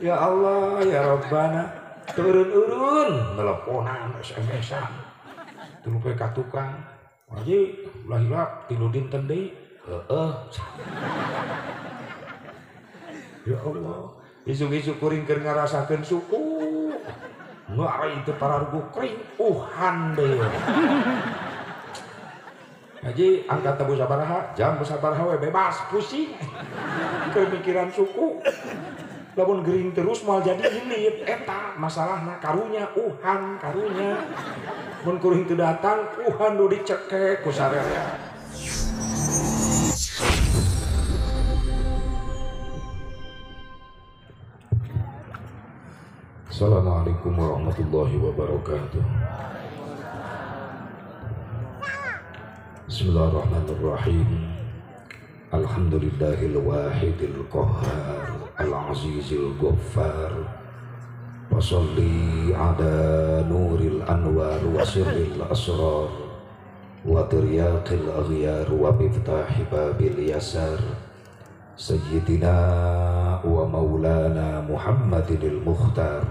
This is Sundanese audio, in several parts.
Ya Allah ya Rabbana turun-urun nelponan SMS-an tuluy ka tukang haji ulah hilap 3 dinten deui heeh. Ya Allah isuk-isuk kuring keur ngarasakeun suku ngari teu parargu kering uhan deui. Haji angkat tabu sabaraha jam sabaraha we bebas pusing keur mikiran suku. Lamun gering terus moal jadi ilit eta masalahna karunya uhan karunya mun kuring teu datang uhan nu dicekek ku sararea. Assalamualaikum warahmatullahi wabarakatuh. Bismillahirrahmanirrahim. Alhamdulillahil wahidil qahhar al-azizil ghaffar. Wa shalli ala nuril anwar wa sirril asrar wa tiryaqil aghyar wa miftahi babil yasar. Sayyidina wa maulana Muhammadinil mukhtar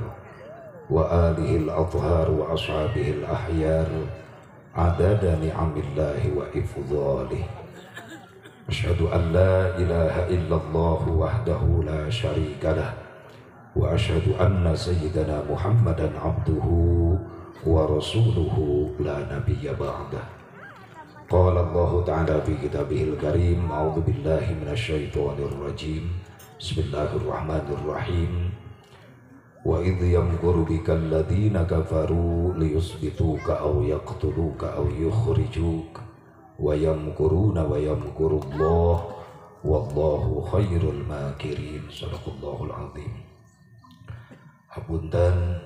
wa alihil athhar wa ashabihil ahyar adada ni'amillahi wa ifdhalih. Asyhadu an la ilaha illallah wahdahu la syarika lah wa asyhadu anna sayyidana Muhammadan abduhu wa rasuluhu la nabiyya ba'dah. Qala Allah ta'ala fi kitabihil karim, a'udzu billahi minasyaitonir rajim. Bismillahirrahmanirrahim. Wa idh yamkuru bikal ladzina kafaru liyusbituka aw yaqtuluka aw yukhrijuk wa yamkuruna wa yamkurullah wallahu khairul makirin. Shadaqallahul azim. Hapunten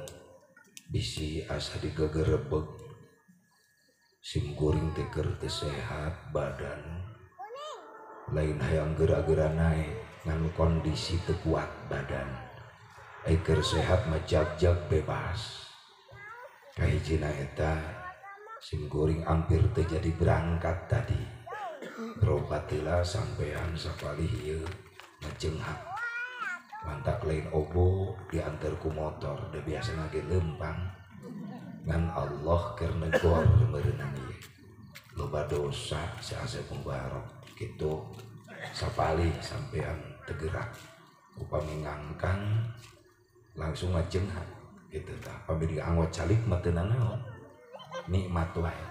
bisi asa digegerebeg sim kuring teh keur teu sehat badan lain hayang geura-geura naek ngan kondisi teu kuat badan. Ai keur sehat mah jag-jag bebas. Kahijina eta sim kuring hampir teu jadi berangkat tadi. Berobat heula sampean sapalih ieu ngajenghak. Mantak lain obo diantar ku motor da biasana ge leumpang. Ngan Allah keur negor meureunang ieu. Loba dosa si Asep Mubarok kitu sapalih sampean teu gerak. Upami ngangkang langsung ngajenghak gitu tah. Pami dianggo calik mah teu nanaon. Nikmat wae.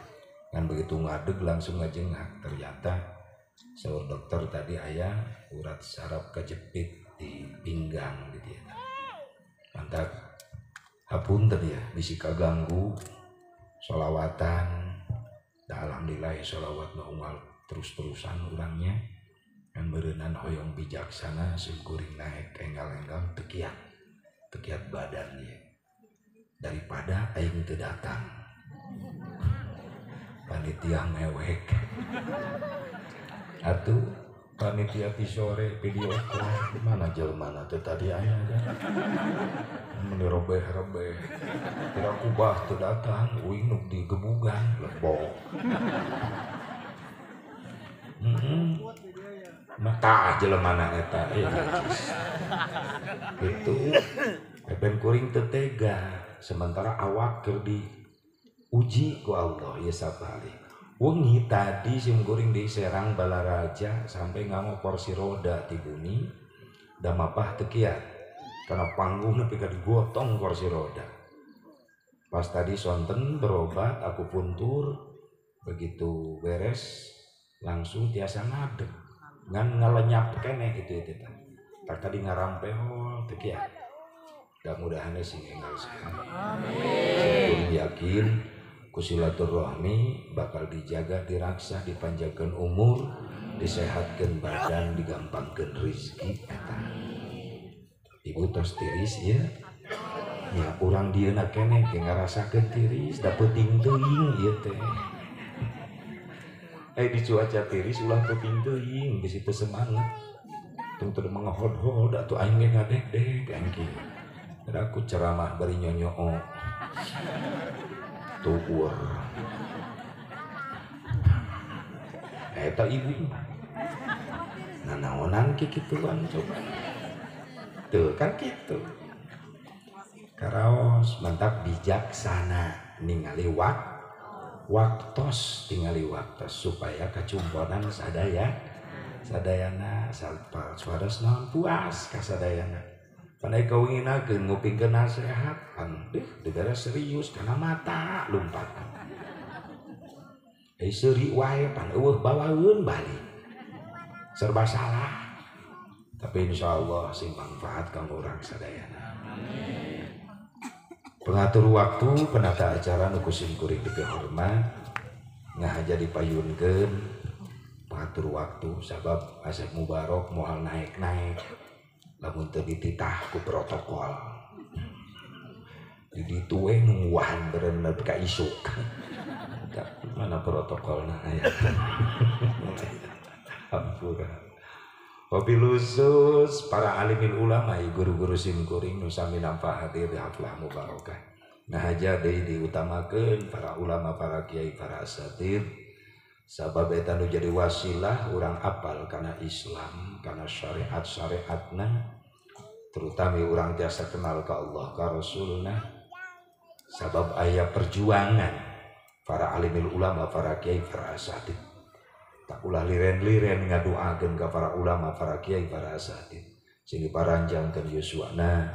Ngan begitu ngadeg langsung ngajenghak. Ternyata saur dokter tadi aya urat saraf kejepit di pinggang gitu ya. Mantap. Hapunten ya bisi kaganggu sholawatan. Da alhamdulillah ya sholawat mah unggal terus-terusan urangnya. Kan beureunan hoyong bijaksana sim kuring naek enggal-enggal teu kiat. Teu kiat badan ieu. Daripada aing teu datang. Panitia mewek. Atuh panitia ti sore video call mana jelema teh tadi aya kan. Mun robeh-robeh. Kira kubah teu datang, uing nu digebugan lebok. Mata jelema eta najis. Itu eben kuring teu tega sementara awak keur diuji ku Allah ieu sapalih. Wengi tadi sim kuring di Serang Balaraja sampai nganggo kursi roda ti bumi da mapah teu kiat karena panggung nepi ka digotong kursi roda. Pas tadi sonten berobat akupuntur begitu beres langsung tiasa ngadeg ngan ngalenyap keneh kitu eta teh. Tak tadi ngarampehol teu kiat. Mudah-mudahan sing enggal sehat. Amin. Yakin ku silaturahmi bakal dijaga, diraksa, dipanjangkan umur, disehatkan badan, digampangkan rezeki eta. Ibu tos tiris ya. Ya urang dieuna keneh ge ngarasakeun tiris da peuting teuing ieu teh. Di cuaca tiris ulah peuting teuing bisi teu semangat. Tung teu mangahod-hod atuh aing ge ngadeg-deg aing kieu. Aku ceramah bari nyonyoo. Tuur. Eta ibu. Nanaonan kikituan coba. Tuh kan gitu. Karaos mantap bijaksana ningali waktos tingali waktos supaya kacumponan sadaya sadayana suados naon puas ka sadayana. Pandai kawinginakeun ngupingkeun nasehat pan deuh dibere serius kana mata lumpat. Eh seuri wae pan eueuh bawaeun balik. Serba salah. Tapi insyaallah sing manfaat kanggo urang sadayana. Amin. Pengatur waktu penata acara nu ku sim kuring dipihormat ngahaja dipayunkeun pengatur waktu sabab Asep Mubarok moal naek-naek lamun teu dititah ku protokol. Di ditu we nungguan beureun nepi ka isuk. Mana protokolna aya. Ampura. Wabil khusus para alimin ulama guru-guru sim kuring nu sami nampa hadir di haflah mubarokah. Ngahaja deui diutamakeun para ulama, para kiai, para asatid sabab eta nu jadi wasilah urang apal kana Islam, kana syariat-syariatna, terutama urang tiasa kenal ka Allah ka Rasulna sabab aya perjuangan para alimil ulama, para kiai, para asatid. Tak ulah liren-liren ngadoakeun ka para ulama, para kiai, para asatid sing diparanjangkeun yuswana,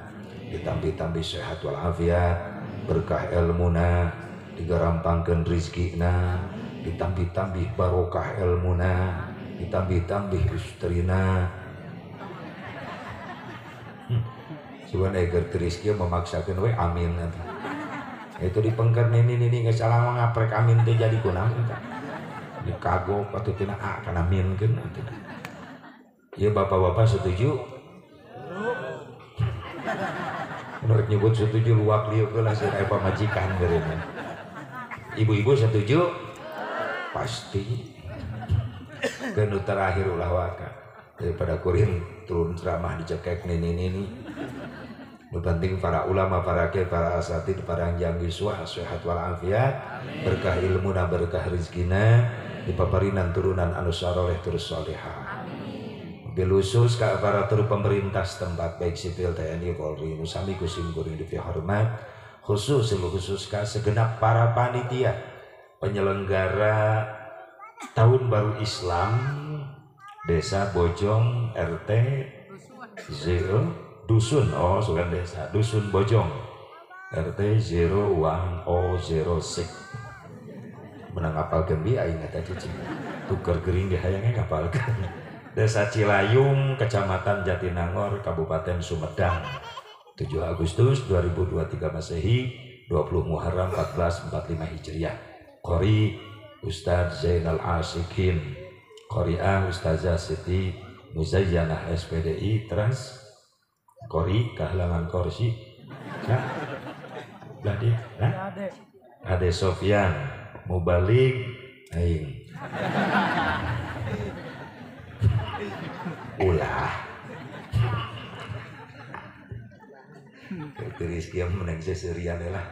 ditambi-tambi sehat walafiat, berkah elmuna, digarampangkeun rizkina, ditambi-tambih barokah elmuna, ditambi-tambih istrina. Sugan eger rizki memaksakeun we amin atuh. Itu dipengker nini-nini geus salah ngaprek amin teh jadi kunaon eta. Dikagok atau tina a kana min keun atuh. Ieu bapak-bapak setuju? Menurut nyebut setuju luak lieu heula sieun aya pamajikan geureun. Ibu-ibu setuju? Pasti. Keun terakhir ulah waka daripada kuring turun ceramah dicekek nini-nini. Nu penting para ulama, para kiai, para asatid, para anjang yuswa sehat walafiat, berkah ilmuna, berkah rezekina, dipaparinan turunan anu saroleh terus solehah. Bil khusus ka aparatur pemerintah setempat baik sipil TNI Polri nu sami ku sim kuring dipihormat, khusus khusus ka segenap para panitia penyelenggara Tahun Baru Islam Desa Bojong RT 0 Dusun, oh bukan desa, Dusun Bojong RT 01006. Menang ngapalkeun bi aing eta cicing. Tuker gering ge hayangnya ngapalkeun. Desa Cilayung, Kecamatan Jatinangor, Kabupaten Sumedang. 7 Agustus 2023 Masehi, 20 Muharram 1445 Hijriah. Qori Ustadz Zainal Asikin, Qori'ah Ustazah Siti Muzayyanah SPDI Trans Kori kehalangan kursi. Ya. Lah dia, nah? Ade Sofyan mubalik aing. Ulah. Tiris kieu menang seserian lah.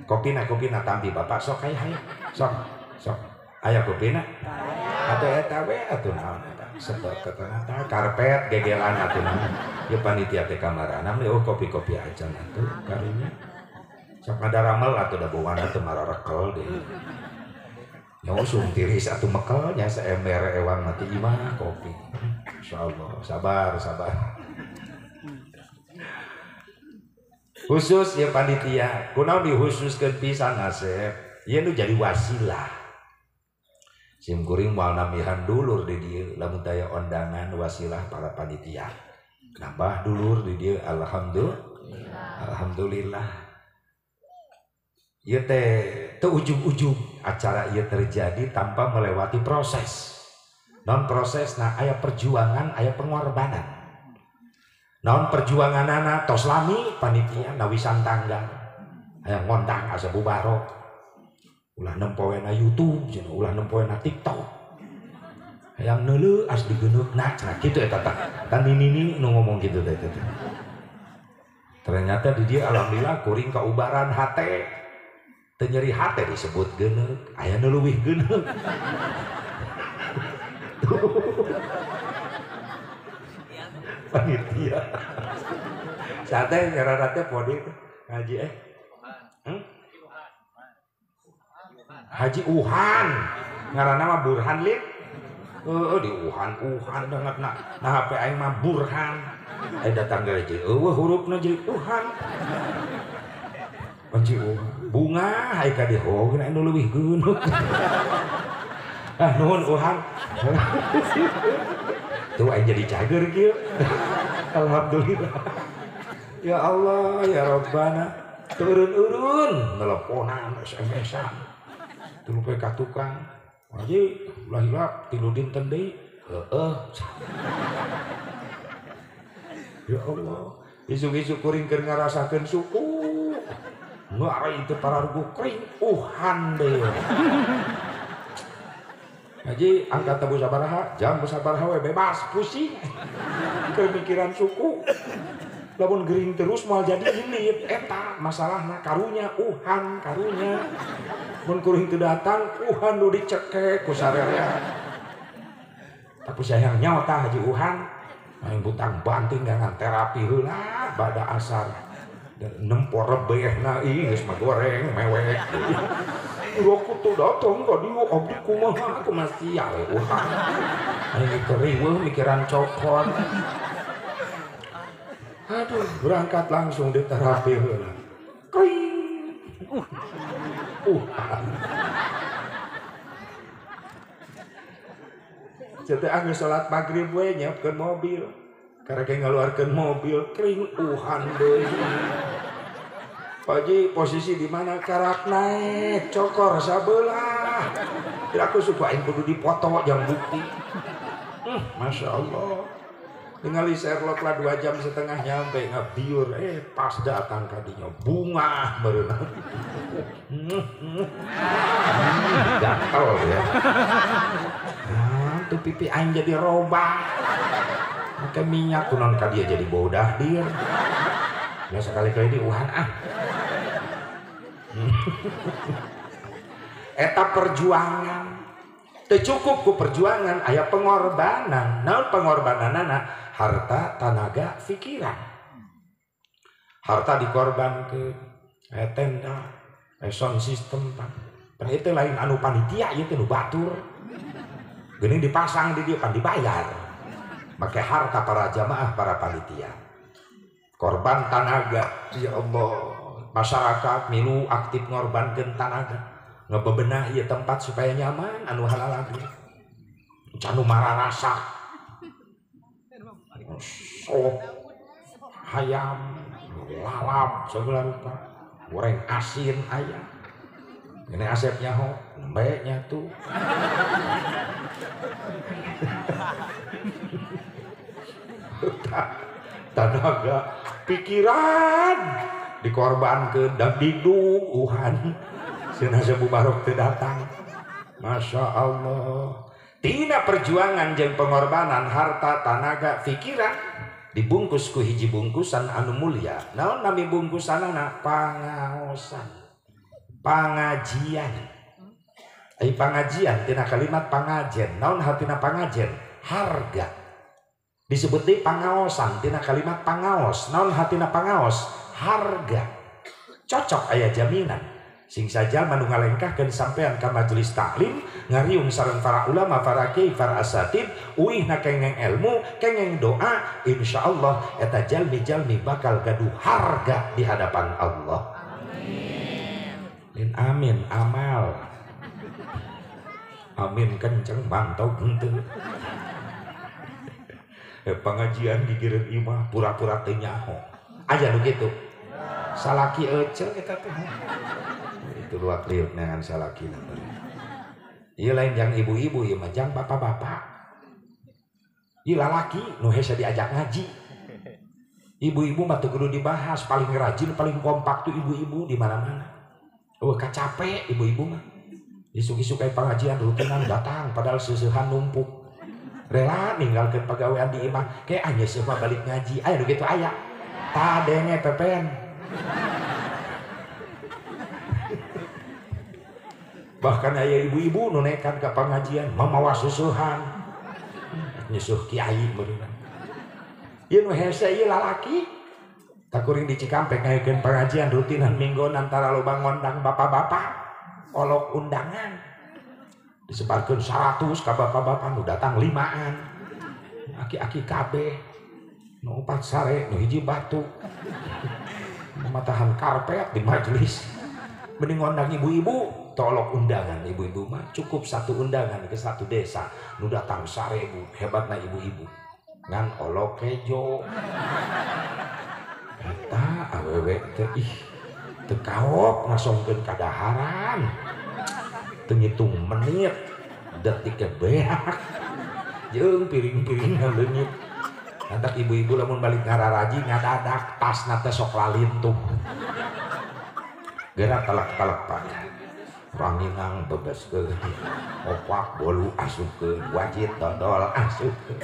Kopina kopina tampi bapak sok aya aya. Sok sok. Aya kopina? Atuh eta we atuh naon eta. Sebab kata karpet gegelan atuh naon. Ya panitia teh kamarana oh kopi-kopi acan atuh karinya. Sok ngadaramel atuh da bawana teu mararekel deui. Nya usum tiris atuh mekelnya saember ewang mati imah kopi. Insyaallah sabar sabar. Khusus ya panitia, kunaon dikhususkeun pisan Asep, ieu nu jadi wasilah. Sim kuring moal namihan dulur di dieu lamun taya ondangan wasilah para panitia. Nambah dulur di dieu alhamdulillah. Alhamdulillah. Ieu teh teu ujug-ujug acara ieu terjadi tanpa melewati proses. Non prosesna aya perjuangan, aya pengorbanan. Naon perjuanganana tos lami panitia nawisan tanggal aya ngondang asa bubarok ulah nempoena YouTube cenah ulah nempoena TikTok hayang neuleuh as digeneukna cenah kitu eta tah tan nini nu ngomong kitu teh teh. Ternyata di dia alhamdulillah kuring kaubaran hate teu nyeri hate disebut geuneuk aya nu leuwih geuneuk. Panitia. Sate ngaranna teh podi ngaji Haji Uhan. Ngaranna mah Burhan lin. Heeh di Uhan Uhan banget nah. Nah HP aing mah Burhan. Eh datang dari eueuh hurufna jadi Uhan. Haji Uhan. Bunga hai ka dieu geuna anu leuwih geuneuh. Ah nuhun Uhan. Tuh aing jadi cager kieu. Alhamdulillah. Ya Allah ya Rabbana. Turun-urun nelponan SMS-an. Tuluy ka tukang. Haji ulah hilap 3 dinten deui. Heeh. Ya Allah, isuk-isuk kuring keur ngarasakeun suku. Nu ari itu pararuguh kering Uhan deui. Haji angkat tabu sabaraha, jam sabaraha we bebas pusing. Keur mikiran suku. Lamun gering terus moal jadi ilit eta masalahna karunya Uhan karunya. Mun kuring teu datang Uhan nu dicekek ku sarerea. Tapi sayang nyawa tah Haji Uhan. Aing butang banting dengan terapi heula bada asar. Nempor rebehna ih geus mah goreng mewek. Aku tuh datang ka dieu abdi kumaha aku masih we Uhan. Aing keur riweuh mikiran cokot. Aduh, berangkat langsung di terapi heula. Kring. Ceuk geus salat magrib we nyiapkeun mobil. Karek ngaluarkeun mobil kring Uhan deui. Pak Haji posisi di mana karak naik cokor sabelah. Tidak aku suka aing kudu dipoto jang bukti. Masya Allah. Ningali Sherlock lah 2,5 jam nyampe ngabiur, pas datang kadinya bunga berenang. Gatel ya. Nah, tuh pipi aing jadi robah. Pakai minyak kunon kadia jadi bau dahdir. Ya sekali-kali di Uhan ah. Eta perjuangan. Teu cukup ku perjuangan aya pengorbanan. Naon pengorbananana? Harta, tanaga, pikiran. Harta dikorbankeun, aya tenda, aya sound system pan. Pan itu lain anu panitia ieu teh nu batur. Geuning dipasang di dieu pan dibayar. Make harta para jamaah, para panitia. Korban tanaga, ya Allah. Masyarakat milu aktif ngorbankeun tanaga. Ngebebenah ieu tempat supaya nyaman anu halal lagi. Canu mararasa. Sop hayam lalap segala rupa, goreng asin ayam. Ini asep nyaho, nembe nya tuh. Tanaga pikiran dikorbankeun dan didung Uhan. Cenah Sebu Barok teu datang. Masya Allah. Tina perjuangan jeung pengorbanan harta, tanaga, pikiran dibungkus ku hiji bungkusan anu mulia. Naon nami bungkusanana? Pangaosan, pangajian. Ai pangajian tina kalimat pangajen. Naon hartina pangajen? Harga. Disebut deui pangaosan tina kalimat pangaos. Naon hartina pangaos? Harga. Cocok aya jaminan. Sing saja manu ngalengkahkeun sampean ka majelis taklim ngariung sareng para ulama, para kiai, para asatid, uihna kengeng ilmu, kengeng doa, insyaallah eta jalmi-jalmi bakal gaduh harga di hadapan Allah. Amin. Lin amin amal. Amin kenceng mantau henteu. Pengajian gigireun imah pura-pura teu nyaho. Aya nu kitu. Salaki ece eta teh. Itu luak liuk dengan salaki nanti. Iya lain yang ibu-ibu, iya mah jang bapak-bapak. Iya lalaki nu hese diajak ngaji. Ibu-ibu mah teu kudu dibahas, paling rajin, paling kompak tuh ibu-ibu di mana-mana. Eueuh kacape ibu-ibu mah. Isuk-isuk kayak pengajian rutinan datang padahal seusehan numpuk. Rela ninggalkeun pagawean di imah, kayak anya seuh mah balik ngaji. Aya nu kitu aya. Tadenge pepen. Bahkan aya ibu-ibu nu nekat ka pengajian mamawa susuhan nyusuh kiai meureun. Ieu nu hese ieu lalaki. Takuring di Cikampek ngayakeun pengajian rutinan mingguan antara loba ngondang bapak-bapak, olok undangan. Disebarkeun 100 ka bapak-bapak nu datang 5-an. Aki-aki kabeh. Nu 4 sare, nu hiji batu. Matahan karpet di majelis. Mending ngondang ibu-ibu, tolok undangan ibu-ibu mah cukup satu undangan ke satu desa nu datang 1000, hebatna ibu-ibu. Ngan olok kejo. Eta awewe teh ih teu kaok ngasongkeun kadaharan. Teu ngitung menit, detik beak. Jeung piring-piringna leungit. Lantak ibu-ibu lamun balik ngararaji ngadadak tasna teh sok lalintuh. Gerak talak-talak pak. Ranginang bebeskeun, opak bolu asupkeun, wajit dodol asupkeun.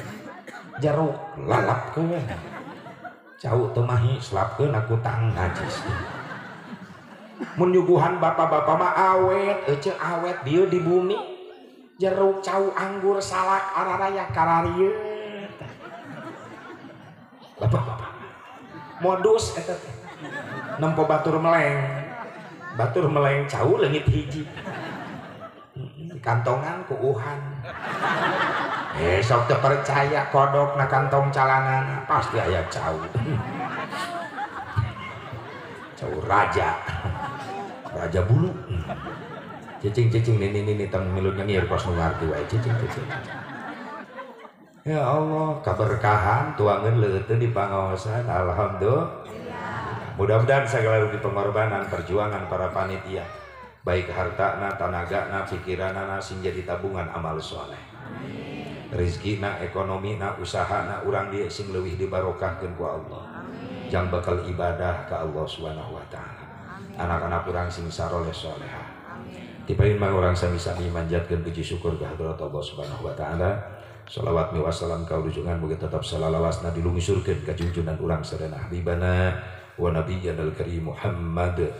Jeruk lalapkeun. Cau teu mahi selapkeun aku tang najis. Mun nyuguhan bapak-bapak mah awet, ece awet dieu di bumi. Jeruk, cau, anggur, salak, araraya kararieu. Bapak-bapak modus eta teh. Nempo batur meleng. Batur meleng cau leungit hiji. Kantongan ku uhan. Sok teu percaya kodok na kantong calanana pasti aya cau. Cau raja. Raja bulu. Cicing-cicing nini-nini tong milu nyengir kos nu ngarti wae cicing-cicing. Ya Allah, kaberkahan tuangeun leuteun di pangaosan. Alhamdulillah. Mudah-mudahan segala rupi pengorbanan perjuangan para panitia baik hartana, tanagana, pikiranana sing jadi tabungan amal soleh. Rizkina, ekonomina, usahana urang dieu sing leuwih dibarokahkeun ku Allah. Jang bakal ibadah ka Allah Subhanahu wa taala. Anak-anak urang sing saroleh soleha. Tipain mang urang sami-sami manjatkeun puji syukur ka hadrat Allah Subhanahu wa taala. Shalawat mi wassalam ka rujungan mugi tetap salalawasna dilungsurkeun ka junjunan urang sadayana habibana wa nabiyyana al-karim Muhammad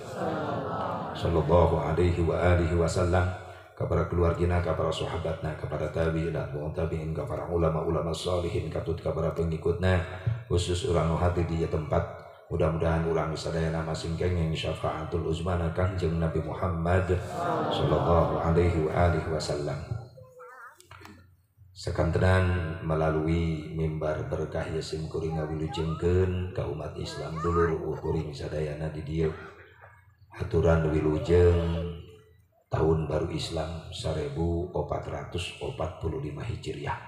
sallallahu alaihi wa alihi wasallam, kepada keluargina, kepada sahabatna, kepada tabi'in, tabi'in, kepada ulama-ulama salihin, katut kepada pengikutna, khusus urang nu hadir di tempat. Mudah-mudahan urang sadayana masing kenging syafaatul uzmana Kangjeng Nabi Muhammad sallallahu alaihi wa alihi wasallam. Sakantenan melalui mimbar berkah yasim kuring ngawilujengkeun ka umat Islam dulur kuring sadayana di dieu. Haturan wilujeng tahun baru Islam 1445 Hijriah.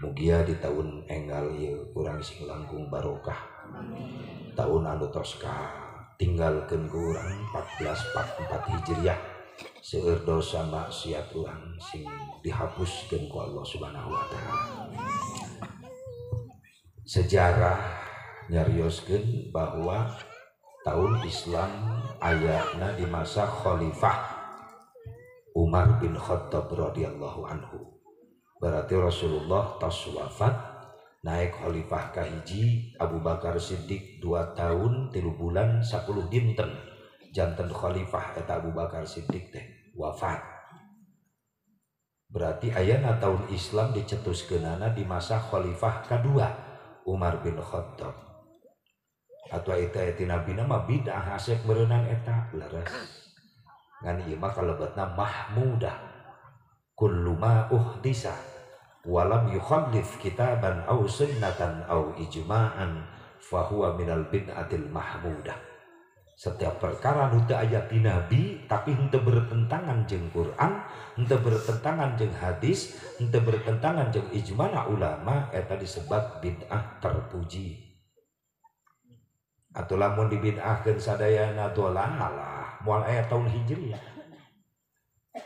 Mugia di tahun enggal ieu urang sing langkung barokah. Tahun anu tos katinggalkeun ku urang 1444 Hijriah. Seueur dosa maksiat urang sing dihapuskeun ku Allah Subhanahu wa taala. Sejarah nyarioskeun bahwa tahun Islam ayana di masa Khalifah Umar bin Khattab radhiyallahu anhu. Berarti Rasulullah tos wafat, naik khalifah kahiji Abu Bakar Siddiq 2 tahun 3 bulan 10 dinten. Janten khalifah eta Abu Bakar Siddiq teh wafat. Berarti ayana tahun Islam dicetuskeunana di masa khalifah kedua Umar bin Khattab. Atau eta eta nabina mah bid'ah asep meureunan eta leres. Ngan ieu mah kalebetna mahmudah. Kullu ma uhdisa walam yukhallif kitaban aw sunnatan aw ijma'an fahuwa minal bid'atil mahmudah. Setiap perkara nu teu aya ti nabi tapi henteu bertentangan jeung Quran, henteu bertentangan jeung hadis, henteu bertentangan jeung ijma'na ulama eta disebut bid'ah terpuji. Atau lamun dibid'ahkeun sadayana dolalah moal aya tahun Hijriah.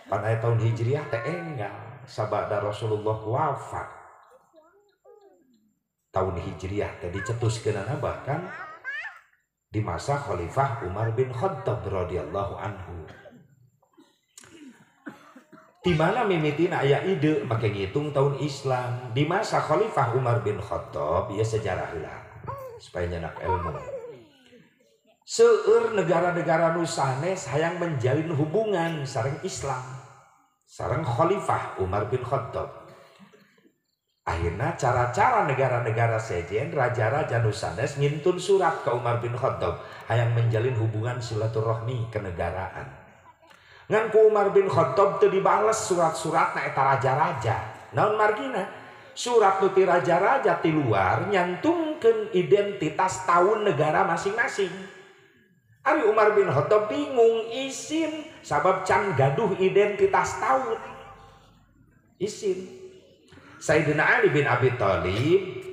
Pan aya tahun Hijriah teh enggal sabada Rasulullah wafat. Tahun Hijriah teh dicetuskeunana bahkan di masa Khalifah Umar bin Khattab radhiyallahu anhu. Di mana mimitina aya ide make ngitung tahun Islam di masa Khalifah Umar bin Khattab, ya sejarah heula supaya nyenak ilmu. Seueur negara-negara nu sanes hayang menjalin hubungan sareng Islam, sareng Khalifah Umar bin Khattab. Akhirnya cara-cara negara-negara sejen, raja-raja nu sanes ngintun surat ke Umar bin Khattab hayang menjalin hubungan silaturahmi kenegaraan. Ngan ku Umar bin Khattab teu dibales surat-suratna eta raja-raja. Naon margina? Surat nu ti raja-raja ti luar nyantumkeun identitas tahun negara masing-masing. Ari Umar bin Khattab bingung isin sabab can gaduh identitas tahun. Isin. Sayyidina Ali bin Abi Thalib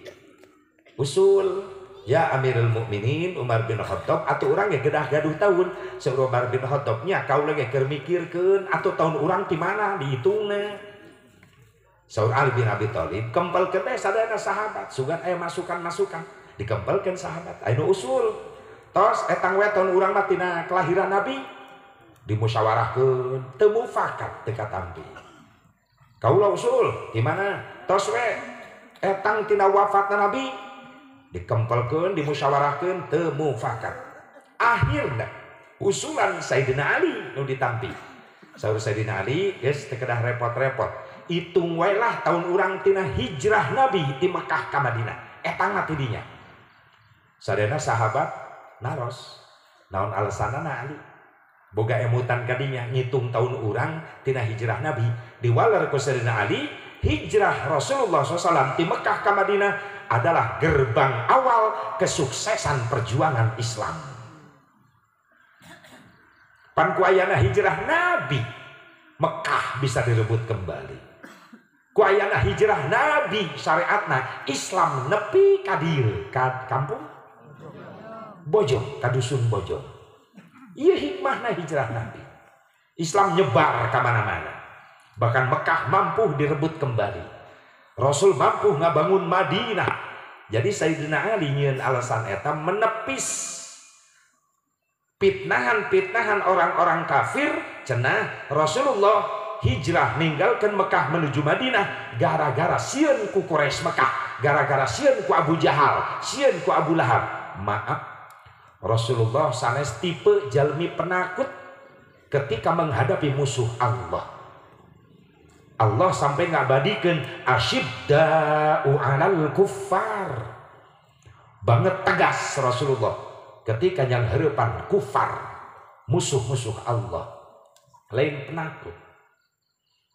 usul, ya Amirul Mukminin Umar bin Khattab atau urang ge gedah gaduh tahun. Saur Umar bin Khattab nya kaula ge keur mikirkeun atuh tahun urang ti mana dihitungna. Saur Ali bin Abi Thalib kempelkeun teh sadayana sahabat sugan aya masukan-masukan dikempelkeun sahabat aya nu usul. Tos etang we tahun urang mah tina kelahiran Nabi dimusyawarahkeun teu mufakat teu katampi. Kaula usul di mana? Tos we etang tina wafatna Nabi dikempelkeun dimusyawarahkeun teu mufakat. Akhirna usulan Sayyidina Ali nu ditampi. Saur Sayyidina Ali geus teu kedah repot-repot. Hitung wae lah tahun urang tina hijrah Nabi di Mekah ka Madinah. Etang mah ti dinya. Sadayana sahabat naros. Naon alasanana Ali? Boga emutan kadinya ngitung tahun urang tina hijrah Nabi. Diwaler ku Sayyidina Ali, hijrah Rasulullah SAW di Mekah ke Madinah adalah gerbang awal kesuksesan perjuangan Islam. Pan ku ayana hijrah Nabi, Mekah bisa direbut kembali. Ku ayana hijrah Nabi syariatna Islam nepi ka dieu ka kampung Bojong, ka dusun Bojong. Iya hikmahna hijrah Nabi. Islam nyebar ke mana-mana. Bahkan Mekah mampu direbut kembali. Rasul mampu ngabangun Madinah. Jadi Sayyidina Ali nyieun alasan eta menepis fitnahan-fitnahan orang-orang kafir cenah Rasulullah hijrah ninggalkan Mekah menuju Madinah gara-gara sieun ku Quraisy Mekah, gara-gara sieun ku Abu Jahal, sieun ku Abu Lahab. Maaf, Rasulullah sanes tipe jalmi penakut ketika menghadapi musuh Allah. Allah sampai ngabadikeun asyidda'u 'alal kuffar. Banget tegas Rasulullah ketika yang harapan kufar, musuh-musuh Allah, lain penakut.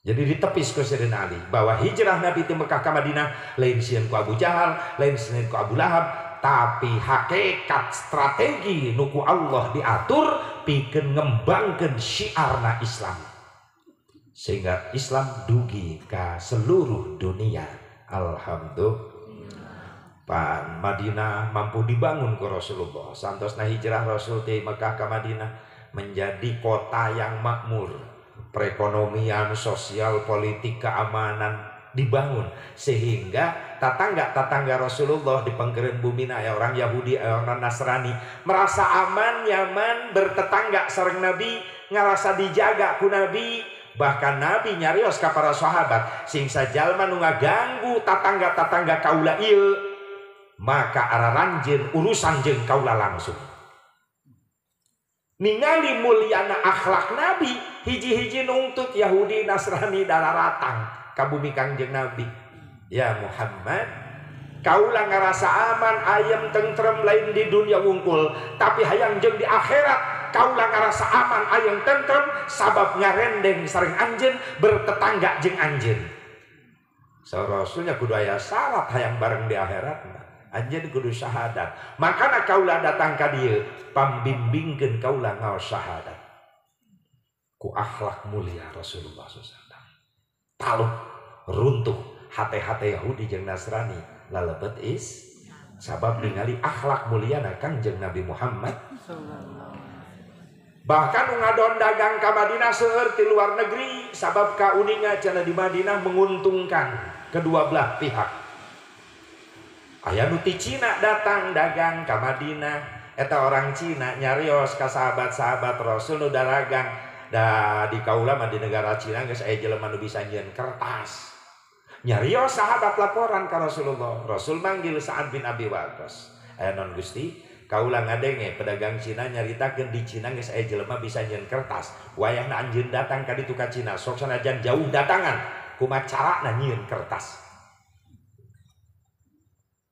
Jadi ditepis ku Sayyidina Ali bahwa hijrah Nabi di Mekah ke Madinah lain sieun ku Abu Jahal, lain sieun ku Abu Lahab, tapi hakikat strategi nuku Allah diatur pikeun ngembangkeun syiarna Islam sehingga Islam dugi ke seluruh dunia. Alhamdulillah. Pan Madinah mampu dibangun ku Rasulullah. Santosna hijrah Rasul di Mekah ke Madinah menjadi kota yang makmur, perekonomian, sosial, politik, keamanan dibangun sehingga tetangga-tetangga Rasulullah di pengkeren bumi ya orang Yahudi, orang Nasrani merasa aman, nyaman bertetangga sareng Nabi, ngerasa dijaga ku Nabi. Bahkan Nabi nyarios ka para sahabat sing sajalma nu ngaganggu tetangga-tetangga kaula ieu maka araranjeun urusan jeung kaula langsung. Ningali mulyana akhlak Nabi, hiji-hiji nungtut Yahudi Nasrani dararatang ka bumi Kangjeng Nabi. Ya Muhammad, kaula ngarasa aman ayem tentrem lain di dunia wungkul, tapi hayang jeung di akhirat kaula ngarasa aman ayem tentrem sabab ngarendeng sareng anjeun bertetangga jeung anjeun. Saur Rasulnya kudu aya syarat hayang bareng di akhirat. Anjeun kudu syahadat. Makana kaula datang ka dieu pambimbingkeun kaula ngaos syahadat. Ku akhlak mulia Rasulullah SAW. Taluk runtuh hate-hate Yahudi jeung Nasrani lalebet is sabab ningali akhlak muliana Kangjeng Nabi Muhammad. Bahkan ngadon dagang ka Madinah seueur ti luar negeri sabab kauninga cenah di Madinah menguntungkan kedua belah pihak. Aya nu ti Cina datang dagang ka Madinah, eta orang Cina nyarios ka sahabat-sahabat Rasul nu daragang. Da di kaula mah di negara Cina geus aya jelema nu bisa nyieun kertas. Nyarios sahabat laporan ka Rasulullah. Rasul manggil Sa'ad bin Abi Waqqas. Aya non Gusti, kaula ngadenge pedagang Cina nyaritakeun di Cina geus aya jelema bisa nyieun kertas. Wayahna anjeun datang ka ditu ka Cina, sok sanajan jauh datangan, kumaha carana nyieun kertas.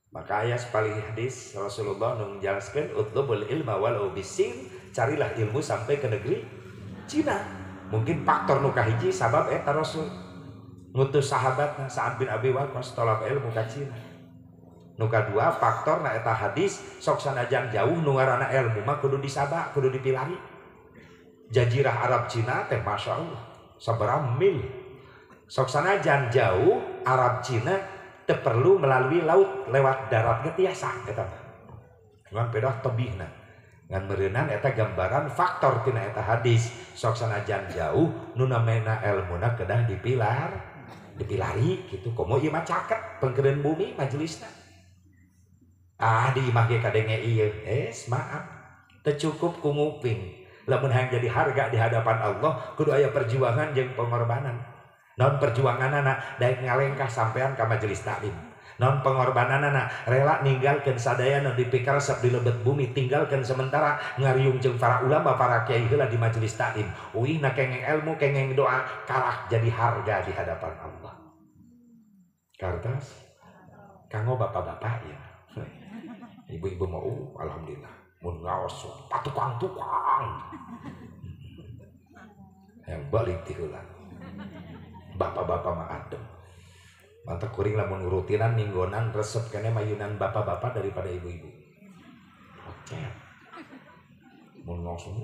Maka aya sapalih hadis Rasulullah nu menjelaskan utlubul ilma walau bisin, carilah ilmu sampai ke negeri Cina. Mungkin faktor nu kahiji sabab eta Rasul ngutus sahabatna Sa'ad bin Abi Waqqas tolab ilmu ka Cina. Nu kadua faktor na eta hadis sok sanajan jauh nu ngaranna ilmu mah kudu disabak, kudu dipilari. Jazirah Arab Cina teh Masya Allah sabaraha mil. Sok sanajan jauh Arab Cina teu perlu melalui laut, lewat darat ge tiasa eta mah. Ngan pedah tebihna. Ngan meureunan eta gambaran faktor tina eta hadis sok sanajan jauh nu namina elmuna kedah dipilari gitu. Komo ieu mah caket pengkereun bumi majelisna. Ah di imah ge kadenge ieu. Maaf. Teu cukup ku nguping. Lamun hayang jadi harga di hadapan Allah kudu aya perjuangan jeung pengorbanan. Non perjuanganana daek ngalengkah sampean ka majelis taklim. Non pengorbananana rela ninggalkeun sadaya nu dipikaresep di lebet bumi, tinggalkeun sementara ngariung jeung para ulama para kiai heula di majelis taklim. Uihna kengeng ilmu, kengeng doa, karak jadi harga di hadapan Allah. Kartas kanggo bapak-bapak ya. Ibu-ibu mau alhamdulillah mun ngaos patukang-tukang. Yang balik ti heula. Bapak-bapak mah adem. Mantap kuring lamun rutinan minggonan resep kene mayunan bapak-bapak daripada ibu-ibu. Ocet. Mun langsung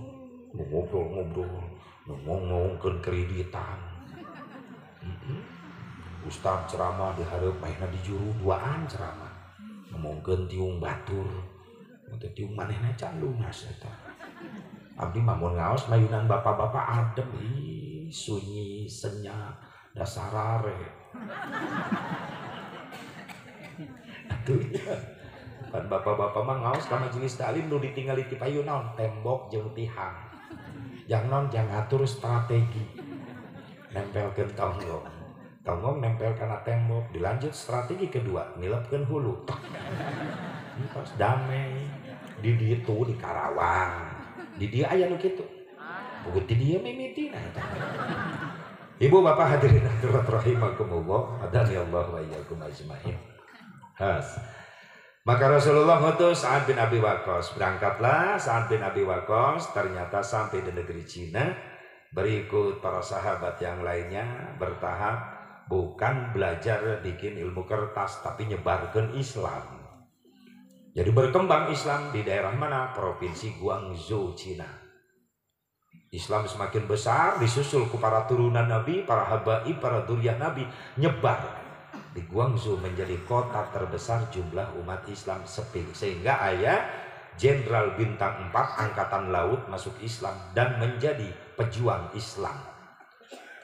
ngobrol-ngobrol, ngomongkeun kreditan. Ustaz ceramah di hareup mainna di juru duaan ceramah. Ngomongkeun tiung batur. Teu tiung manehna can lunas eta. Abdi mah mun ngaos mayunan bapak-bapak adem, ih sunyi senyap. Dasarare. Atuh ya. Pan bapak-bapak mah ngaos ka majelis taklim nu ditinggali ti payun naon tembok jeung tihang. Jang naon jang ngatur strategi. Nempelkeun tonggong. Tonggong nempel kana tembok, dilanjut strategi kedua, nilepkeun hulu. Entos damai. Di ditu di Karawang. Di dieu aya nu kitu. Puguh ti dieu mimitina eta. Ibu bapak hadirin hadirat rahimakumullah, hadani Allah wa iyyakum ajmain. Has. Maka Rasulullah ngutus Sa'ad bin Abi Waqqas. Berangkatlah Sa'ad bin Abi Waqqas, ternyata sampai di negeri Cina. Berikut para sahabat yang lainnya bertahap, bukan belajar bikin ilmu kertas, tapi nyebarkan Islam. Jadi berkembang Islam di daerah mana? Provinsi Guangzhou, Cina. Islam semakin besar, disusul ke para turunan Nabi, para habaib, para dzurriyyah Nabi, nyebar di Guangzhou menjadi kota terbesar jumlah umat Islam sehingga ayah jenderal bintang 4 angkatan laut masuk Islam dan menjadi pejuang Islam.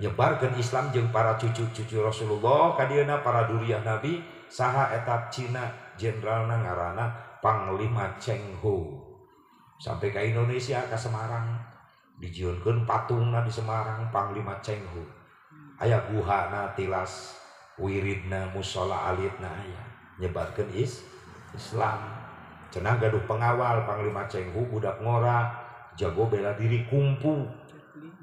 Nyebarkan Islam jeung para cucu-cucu Rasulullah kadieuna para dzurriyyah Nabi saha etap Cina jenderalna ngaranna Panglima Cheng Ho. Sampai ke Indonesia ke Semarang dijieunkeun patungna di Semarang Panglima Cheng Ho. Aya guhana tilas wiridna musala alitna aya nyebarkeun Islam. Cenah gaduh pengawal Panglima Cheng Ho budak ngora jago bela diri kungfu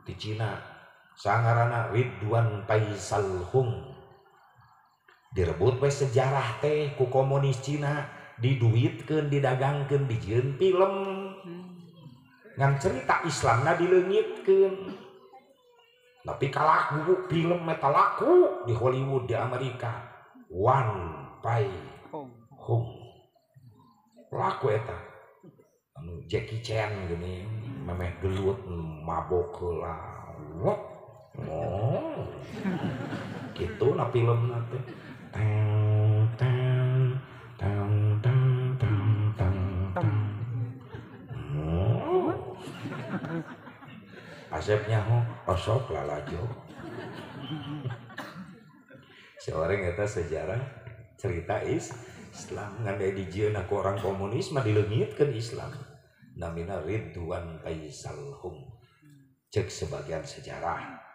di Cina. Sangarana Ridwan Faisal Hung. Direbut we sejarah teh ku komunis Cina, diduitkeun, didagangkeun, dijieun film. Ngan cerita Islamna dileungitkeun. Tapi kalah buku film meta laku di Hollywood di Amerika. Wan Pai Hung. Laku eta. Anu Jackie Chan gini memeh gelut mabok heula. Oh. Kitu na filmna teh. Tang tang tang tang tang tang tang. Oh. Asepnya ho osok lalajo. Seorang eta sejarah cerita Islam ngan dijieun ku orang komunis mah dileungitkeun Islam. Namina Ridwan Faisal Hung. Cek sebagian sejarah.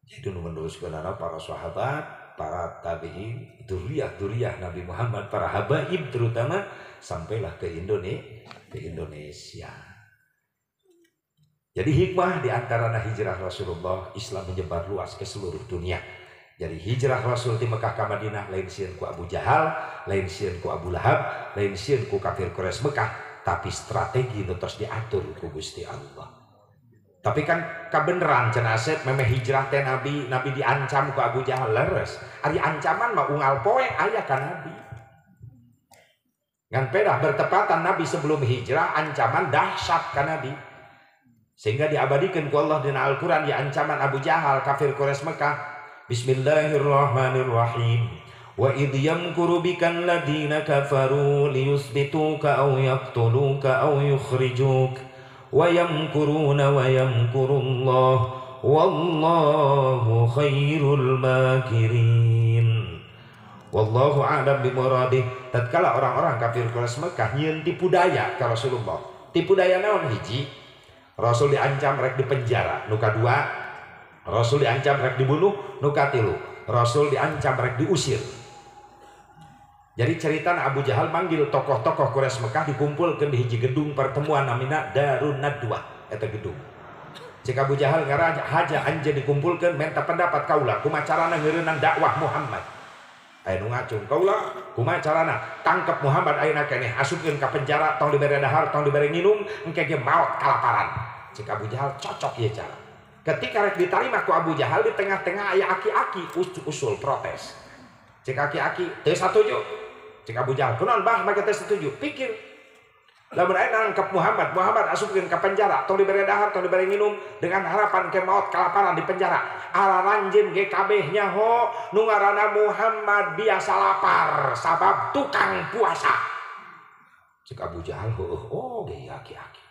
Jadi nu meneruskeunana para sahabat, para tabi'in, dzurriyyah Nabi Muhammad, para habaib terutama sampailah ke Indonesia. Jadi hikmah di antara hijrah Rasulullah, Islam menyebar luas ke seluruh dunia. Jadi hijrah Rasul di Mekah ka Madinah lain sieun ku Abu Jahal, lain sieun ku Abu Lahab, lain sieun ku kafir Quraisy Mekah, tapi strategi nu tos diatur ku Gusti Allah. Tapi kan kabeneran cenah Asep memeh hijrah teh Nabi, Nabi diancam ku Abu Jahal leres. Ari ancaman mah unggal poe aya ka Nabi. Ngan pedah bertepatan Nabi sebelum hijrah ancaman dahsyat ka Nabi. Sehingga diabadikan ku Allah dina Al-Qur'an ya ancaman Abu Jahal kafir Quraisy Mekah. Bismillahirrahmanirrahim. Wa idh yamkuru bikal ladina kafaru liyusbituka aw yaqtuluka aw yukhrijuk wa yamkuruna wa yamkurullah wallahu khairul makirin. Wallahu a'lam bimuradih. Tatkala orang-orang kafir Quraisy Mekah nyieun tipu daya ka Rasulullah. Tipu daya naon hiji? Rasul diancam rek dipenjara. Nu kadua, Rasul diancam rek dibunuh. Nu katilu, Rasul diancam rek diusir. Jadi cerita Abu Jahal manggil tokoh-tokoh Quraisy Mekah dikumpulkan di hiji gedung pertemuan namina Darun Nadwah eta gedung. Cek Abu Jahal ngaraja haja anjeun dikumpulkeun menta pendapat kaula kumaha carana ngeureunang dakwah Muhammad. Aya nu ngacung kaula kumaha carana tangkep Muhammad ayeuna keneh asupkeun ka penjara tong dibere dahar tong dibere nginum engke ge maot kalaparan. Cek Abu Jahal cocok ieu cara. Ketika rek ditarima ku Abu Jahal di tengah-tengah aya aki-aki usul protes. Cek aki-aki teu satuju. Cek Abu Jahal kunaon bah make teu setuju? Pikir. Lamun aya nangkep Muhammad, Muhammad asupkeun ka penjara, tong dibere dahar, tong dibere nginum dengan harapan ke maot kalaparan di penjara. Araranjeun ge kabeh nyaho nu ngaranna Muhammad biasa lapar sabab tukang puasa. Cek Abu Jahal heueuh oh ge aki-aki.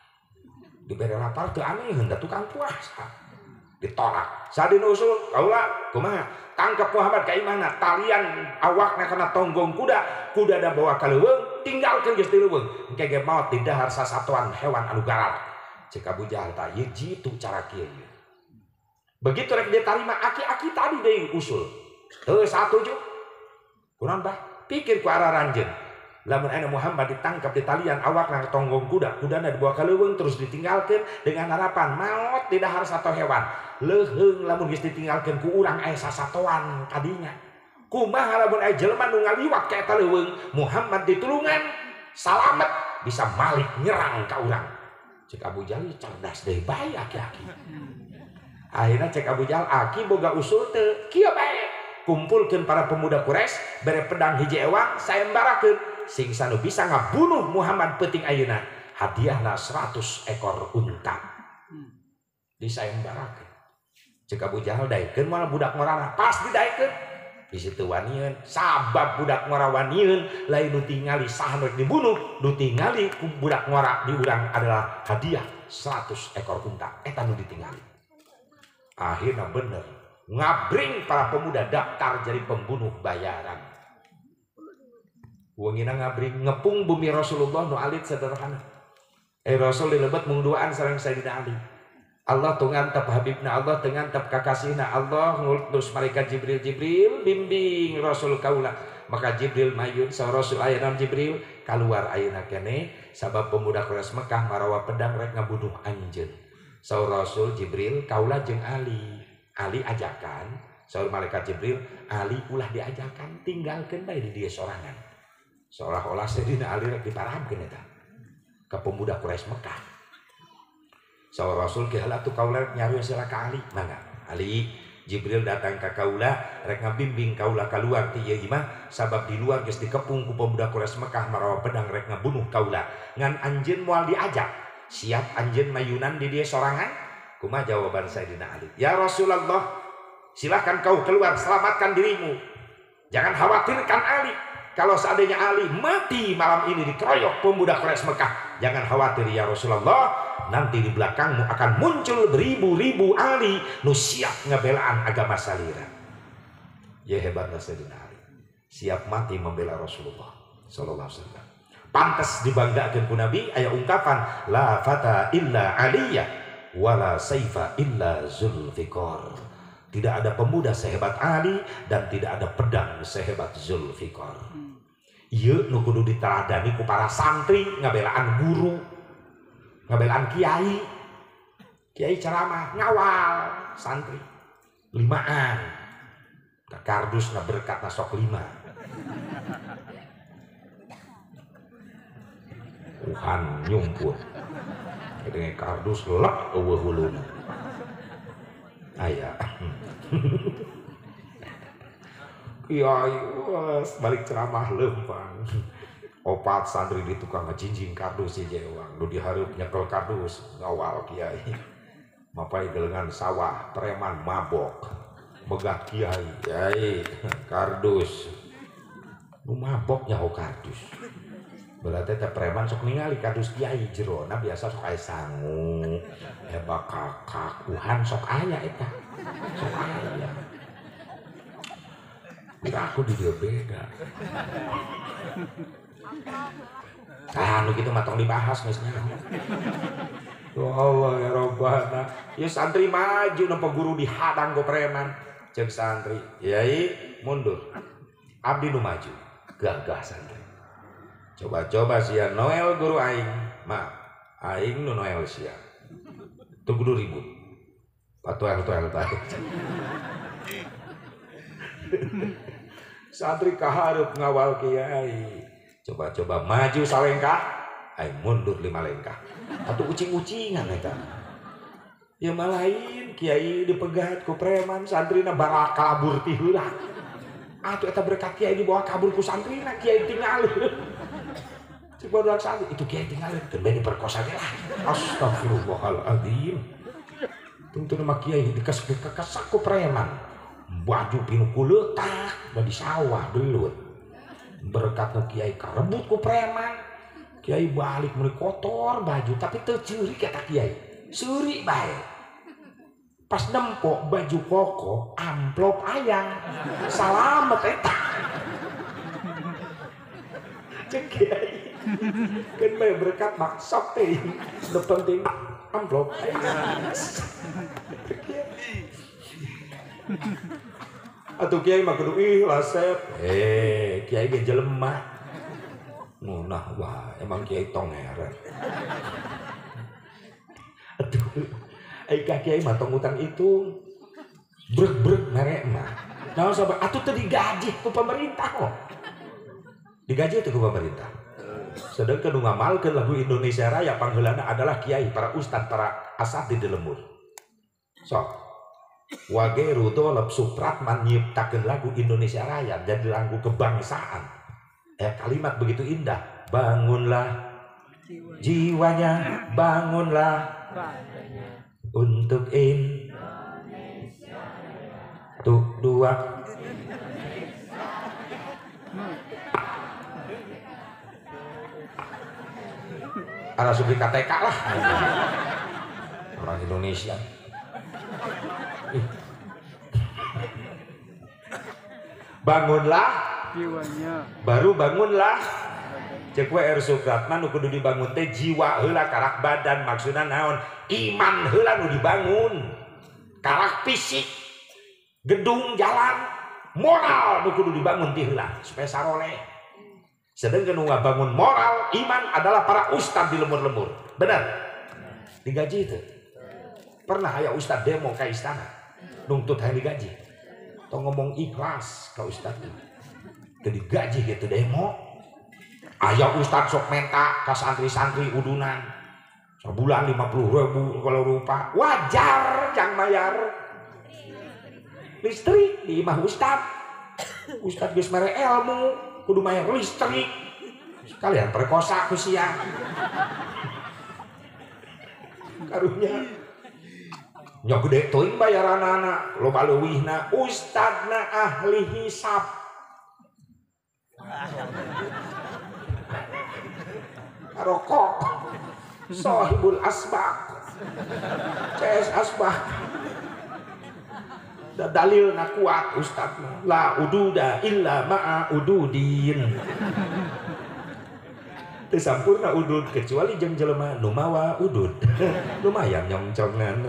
Dibere lapar teu aneh da tukang puasa. Ditolak. Sadin usul kaula kumaha? Tangkap Muhammad ka imahna, talian awakna kana tonggong kuda, kuda da bawa ka leuweung, tinggalkeun geus di leuweung. Engke ge maot di dahar sasatoan hewan anu garal. Cek Abu Jahal tah ieu jitu cara kieu ieu. Begitu rek ditarima aki-aki tadi deui usul. Teu satuju. Kunaon bah? Pikir ku araranjeun. Lamun aya Muhammad ditangkap di talian awakna tonggong kuda, kudana dibawa ka leuweung terus ditinggalkeun dengan harapan maot di dahar sato hewan. Leuheung lamun geus ditinggalkeun ku urang aya sasatoan kadinya. Kumaha lamun aya jelema nu ngaliwat ka eta leuweung, Muhammad ditulungan, salamet bisa malik nyerang ka urang. Cek Abu Jahal cerdas deui bae aki-aki. Akhirna cek Abu Jahal aki boga usul teu, kieu bae. Kumpulkeun para pemuda Quraisy, bere pedang hiji ewang, sayembarakeun. Sing sanu bisa ngabunuh Muhammad peuting ayeuna hadiahna 100 ekor unta. Disayembarakeun. Cek Abu Jahal daekeun moal budak ngorana, pas didaekeun. Di situ wanieun, sabab budak ngora wanieun lain nu tingali saha nu dibunuh, nu tingali ku budak ngora di urang adalah hadiah 100 ekor unta. Eta nu ditingali. Akhirna bener ngabring para pemuda daftar jadi pembunuh bayaran. Wengina ngabring ngepung bumi Rasulullah nu alit sederhana. Rasul dilebet mung duaan sareng Sayyidina Ali. Allah teu ngantep habibna, Allah teu ngantep kakasihna, Allah ngutus malaikat Jibril, Jibril bimbing Rasul kaula. Maka Jibril mayun sa Rasul aya naon Jibril kaluar ayeuna keneh sabab pemuda Quraisy Mekah marawa pedang rek ngabunuh anjeun. Saur Rasul Jibril kaula jeung Ali. Ali ajakan, saur malaikat Jibril, Ali ulah diajakan, tinggalkeun bae di dieu sorangan. Seolah-olah Sayyidina Ali rek diparabkeun eta ka pemuda Quraisy Mekah. Saur Rasul ge heula atuh kaula rek nyarios heula ka Ali, mangga. Ali, Jibril datang ka kaula rek ngabimbing kaula kaluar ti ieu imah sabab di luar geus dikepung ku pemuda Quraisy Mekah marawa pedang rek ngabunuh kaula. Ngan anjeun moal diajak. Siap anjeun mayunan di dieu sorangan? Kumaha jawaban Sayyidina Ali? Ya Rasulullah, silahkan kau keluar, selamatkan dirimu. Jangan khawatirkan Ali. Kalau seandainya Ali mati malam ini dikeroyok pemuda Quraisy Mekah, jangan khawatir ya Rasulullah, nanti di belakangmu akan muncul beribu-ribu Ali nu siap ngebelaan agama salira. Ya hebatnya Sayyidina Ali, siap mati membela Rasulullah sallallahu alaihi wasallam. Pantas dibanggakeun ku Nabi aya ungkapan la fata illa aliyah wala saifa illa Zulfiqar. Tidak ada pemuda sehebat Ali dan tidak ada pedang sehebat Zulfiqar. Ieu nu kudu diteladani ku para santri ngabelaan guru, ngabelaan kiai. Kiai ceramah ngawal santri limaan. Kardusna berkatna sok 5. Uhan nyumput. Dengan kardus lep eueuh huluna. Aya. Kiai wes balik ceramah lempang. Opat santri di tukang ngajinjing kardus si jewang. Nu dihareup nyekel kardus ngawal kiai. Mapai gelengan sawah preman mabok. Megah kiai, kiai kardus. Nu mabok nyaho kardus. Berarti teh preman sok ningali kardus kiai jerona biasa sok aya sangu, hebat kakak, uhan sok aya eta. Sok aya. Kira aku di dia beda. Ah, nu kitu mah tong dibahas geus nya. Ya Allah ya Rabbana. Ya santri maju nempo guru dihadang ku preman. Cek santri, yai mundur. Abdi nu maju, gagah santri. Coba-coba sia Noel guru aing, maaf, aing nu Noel sia. Teu kudu ribut. Patuel-tuel bae. Santri kahareup ngawal kiai. Coba-coba maju salengkah, aing mundur 5 lengkah. Atuh ucing-ucingan eta. Ya malain kiai dipegat ku preman, santrina barakabur ti heula. Atuh eta berkat kiai dibawa kabur ku santrina, kiai tinggalin. Cek barudak santri, itu kiai tinggalin, keun bae diperkosa ge lah. Astagfirullahaladzim. Tungtuna mah kiai dikesak ku preman. Baju pinuh ku leutak, di sawah belut. Berkat nu kiai karebut ku preman. Kiai balik meuli kotor baju tapi teu ceurik eta kiai. Seuri bae. Pas nempok baju koko amplop ayang. Salamet eta. Cek kiai. Keun bae berkat mah sok teh. Nu penting amplop ayang. Atuh kiai mah kudu ikhlas sep. Kiai ge jelema. Ngunah wah, emang kiai tongeren. Aduh, ai ka kiai mah tong utang itu brek-brek merek mah. Naon sabab atuh teu digaji ku pemerintah kok. Digaji teu ku pemerintah. Sedangkan nu ngamalkeun lagu Indonesia Raya pangheulana adalah kiai, para ustad, para asatid di lembur. Sok. Wage Rudolf Supratman nyiptakeun lagu Indonesia Raya jadi lagu kebangsaan. Kalimat begitu indah, bangunlah jiwanya, bangunlah untuk Indonesia. Tuh dua. Ada subri KTK lah. Orang Indonesia. Bangunlah jiwanya, baru bangunlah. Cek WR Supratman nu kudu dibangun teh jiwa heula karak badan, maksudna naon? Iman heula nu dibangun. Karak fisik, gedung jalan, moral nu kudu dibangun ti heula supaya saroleh. Sedangkan nu ngabangun moral, iman adalah para ustad di lembur-lembur. Benar? Digaji itu. Pernah aya ustad demo ka istana nuntut hayang digaji. Tong ngomong ikhlas ka ustad. Teu digaji gitu demo. Aya ustad sok menta ka santri-santri udunan. Sebulan 50.000 kalau rupa. Wajar jang bayar listrik di imah ustad. Ustad geus mere ilmu, kudu bayar listrik. Sekalian perkosa ku sia. Karunya nya gede teuing bayaranana, loba leuwihna, ustadna ahli hisab. Rokok sohibul asbak, CS asbak. Dalilna kuat ustadna, la ududa illa ma'a ududin. Teu sampurna udud kecuali jeung jelema nu mawa udud. Lumayan nyongcongan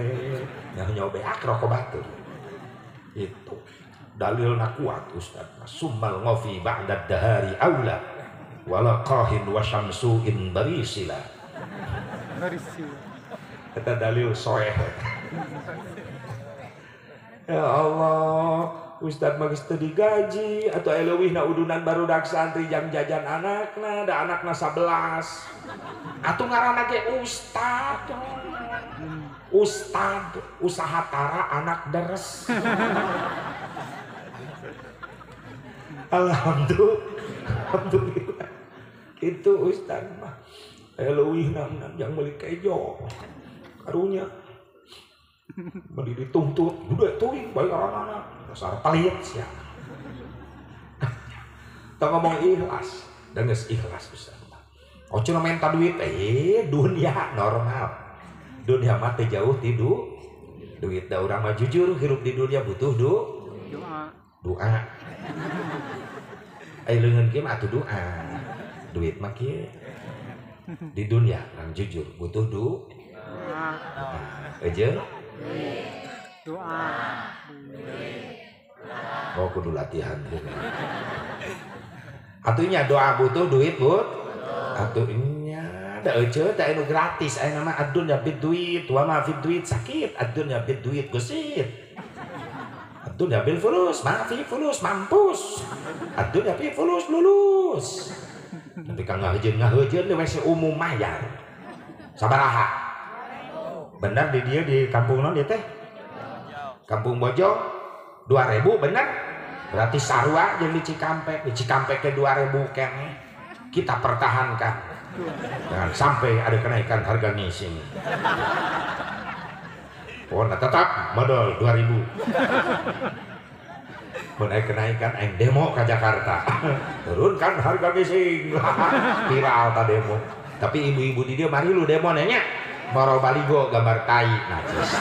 nyaho beak rokok batur. Itu dalilna kuat ustad. Summal ngofi ba'da dahari aula wala qahin wa syamsu in barisila. Barisila. Eta dalil soeh. Ya Allah, Ustad mah geus teu digaji atuh aya leuwihna udunan barudak santri jang jajan anakna da anakna 11. Atuh ngaranna ge ustad. Ustad usaha tara anak deres. Alhamdulillah. Itu ustad mah aya leuwihna jang meuli kejo. Karunya beli dituntut udah tuh bayaran anak dasar pelit sia. Tong ngomong ikhlas dan geus ikhlas ustaz. Oh cenah minta duit dunia normal. Dunia mah teu jauh ti duit da urang mah jujur hirup di dunia butuh doa. Ai leungeun kieu mah atuh doa. Duit mah kieu. Di dunia urang jujur butuh doa. Ejeun doa. Oh kudu latihan. Atunya doa butuh duit but. Atunya da euceu teh anu gratis aya nama adunya bid duit wa ma fi duit sakit adunya bid duit gesit. Adunya bil fulus ma fi fulus mampus. Adunya bil fulus lulus. Tapi kang ngahejeun di WC umum mayar. Sabaraha? Benar di dia di kampung non dia teh kampung Bojong 2000 benar berarti sarua jeung di Cikampek, di Cikampek ke 2000 kene kita pertahankan jangan sampai ada kenaikan harga ngising. Oh nah tetap modal 2000 mun aya kenaikan aing demo ke Jakarta turunkan harga ngising. Viral ta demo tapi ibu-ibu di dia mari lu demo nanya moro baligo gambar tai najis.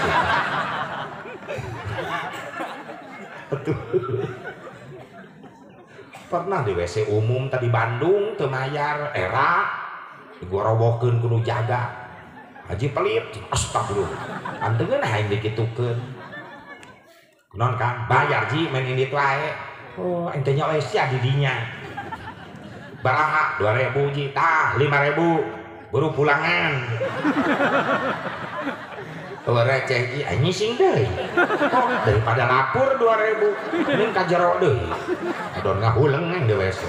Pernah di WC umum tadi Bandung teu mayar era digorowokeun kudu jaga. Haji pelit astagfirullah. Anteungeun aing dikitukeun. Kunaon Kang? Bayar ji main indit wae. Oh ente nya we sia di dinya. Baraha 2000 ji tah 5000. Buru pulangan. Eueuh receh ji aing ngising deui. Oh, daripada lapor 2000 mending ka jero deui. Adon ngahuleng aing di WC.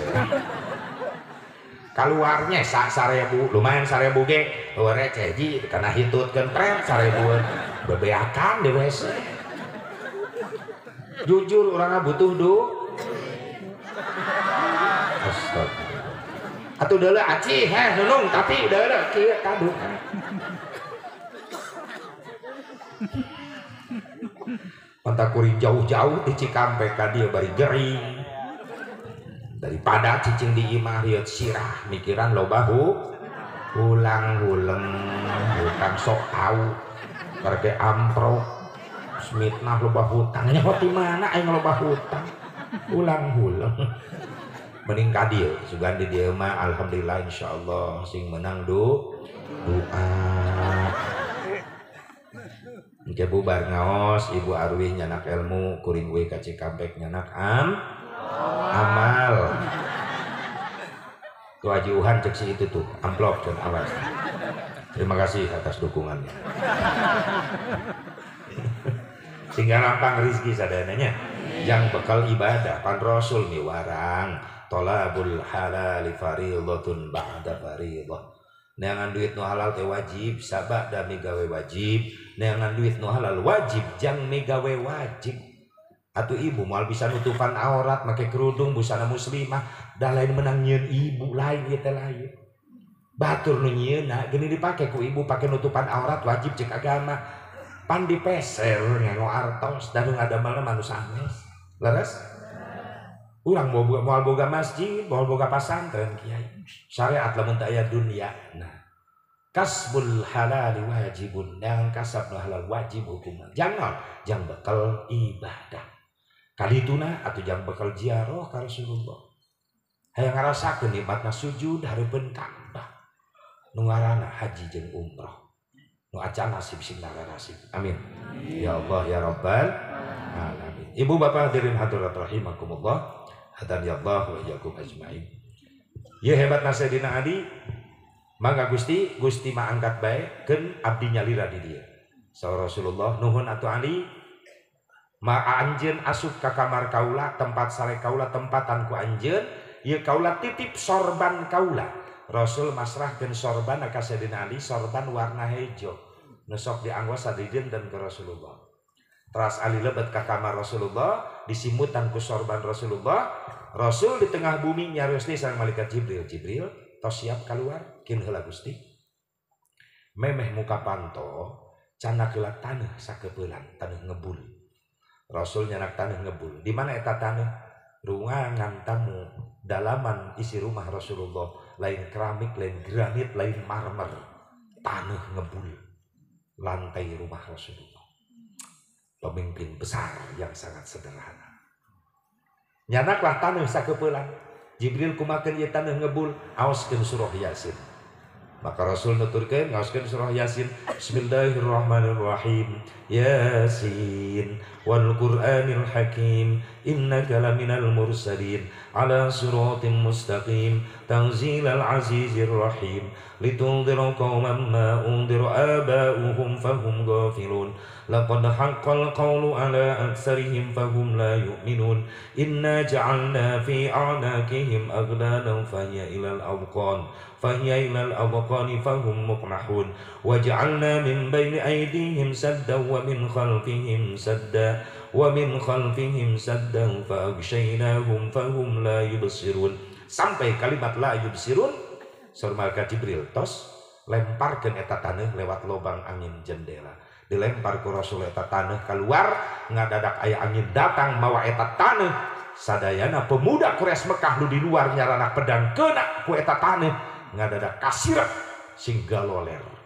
Kaluarnya sak 1000, lumayan 1000 ge. Eueuh receh ji kana hitutkeun pret 1000-eun. Bebeakan di WC. Jujur urang butuh du. Astagfirullah. Atuh deuleu aci heh nunung tapi deuleu kieu kadu. Pantak kuring jauh-jauh di Cikampek ka dieu bari gering. Daripada cicing di imah rieut sirah mikiran loba hulang-huleng hutang sok tau karek amprok mitnah loba hutang nya di mana aing loba hutang ulang-huleng. Mending ka dieu sugan di dieu mah alhamdulillah insyaallah sing menang doa. Engke bubar ngaos ibu arwih nyanak ilmu kuring we ka Cikampek nyanak amal. Tuh Haji Uhan cek si itu tuh amplop dan awas. Terima kasih atas dukungannya. Sehingga rampang rezeki sadananya yang bekal ibadah pan Rasul miwarang tolabul halali faridatun ba'da faridah. Neangan duit nu halal teh wajib sabada migawe wajib, neangan duit nu halal wajib jang migawe wajib. Atuh ibu moal bisa nutupan aurat make kerudung busana muslimah dah lain menang nyieun ibu lain ieu teh lain. Batur nu nyieunna geuning dipake ku ibu pake nutupan aurat wajib cek agama. Pan dipeser nganggo artos da nu ngadamelna mah nu sanes. Leres? Urang moal boga masjid, moal boga pasantren kiai. Syariat lamun teu aya dunia. Nah, kasbul halali wajibun, dan kasab halal wajib hukumna. Jangan jang bekal ibadah. Kalituna atuh jang bekal ziarah ka Rasulullah. Hayang ngarasakeun nikmatna sujud hareupeun Ka'bah. Nu ngaranna haji jeung umroh. Nu acan nasib sing narasib. Amin. Ya Allah ya Rabbal alamin. Ibu bapak hadirin hadirat rahimakumullah. Hadani Allah wa iyyakum ajmain. Ye hebatna Sayyidina Ali, mangga Gusti, Gusti mah angkat bae keun abdi nyalira di dieu. Saur Rasulullah nuhun atuh Ali, Ma anjeun asup ka kamar kaula, tempat sare kaula, tempatan ku anjeun, ieu kaula titip sorban kaula. Rasul masrahkeun sorban ka Sayyidina Ali, sorban warna hejo. Nu sok dianggo sadidinten ke Rasulullah. Teras Ali lebet ka kamar Rasulullah, disimutan ku sorban Rasulullah. Rasul di tengah bumi nyarios deui sareng malaikat Jibril. Jibril, tos siap keluar, kin heula Gusti. Memeh muka panto, candak heula taneuh sakeupelan, taneuh ngebul. Rasul nyanak taneuh ngebul. Di mana eta taneuh? Ruangan tamu, dalaman isi rumah Rasulullah, lain keramik, lain granit, lain marmer, taneuh ngebul. Lantai rumah Rasulullah. Pemimpin besar yang sangat sederhana. Nyanaklah taneuh sakeupelan. Jibril kumakeun ieu taneuh ngebul, aoskeun surah Yasin. Maka Rasul nuturkeun ngaoskeun surah Yasin. Bismillahirrahmanirrahim. Yasin wal Qur'anil Hakim innaka laminal mursalin ala siratim mustaqim tanzilal azizir rahim litundhira qauman ma undhira aba'uhum fahum ghafilun laqad haqqal qawlu ala aktsarihim fahum la yu'minun inna ja'alna fi a'naqihim aghlalan fahiya ilal adqan fahiya ilal adqani fahum muqmahun waja'alna min baini aydihim saddan wa min khalfihim saddan wa min khalfihim saddan fa aghshaynahum fahum la yubsirun. Sampai kalimat la yubsirun, saur malaikat Jibril tos lemparkeun eta taneuh lewat lubang angin jendela. Dilempar ku Rasul eta taneuh keluar, ngadadak aya angin datang mawa eta taneuh. Sadayana pemuda Quraisy Mekah nu di luar nyaranak pedang kena ku eta taneuh, ngadadak kasirep sing galoler.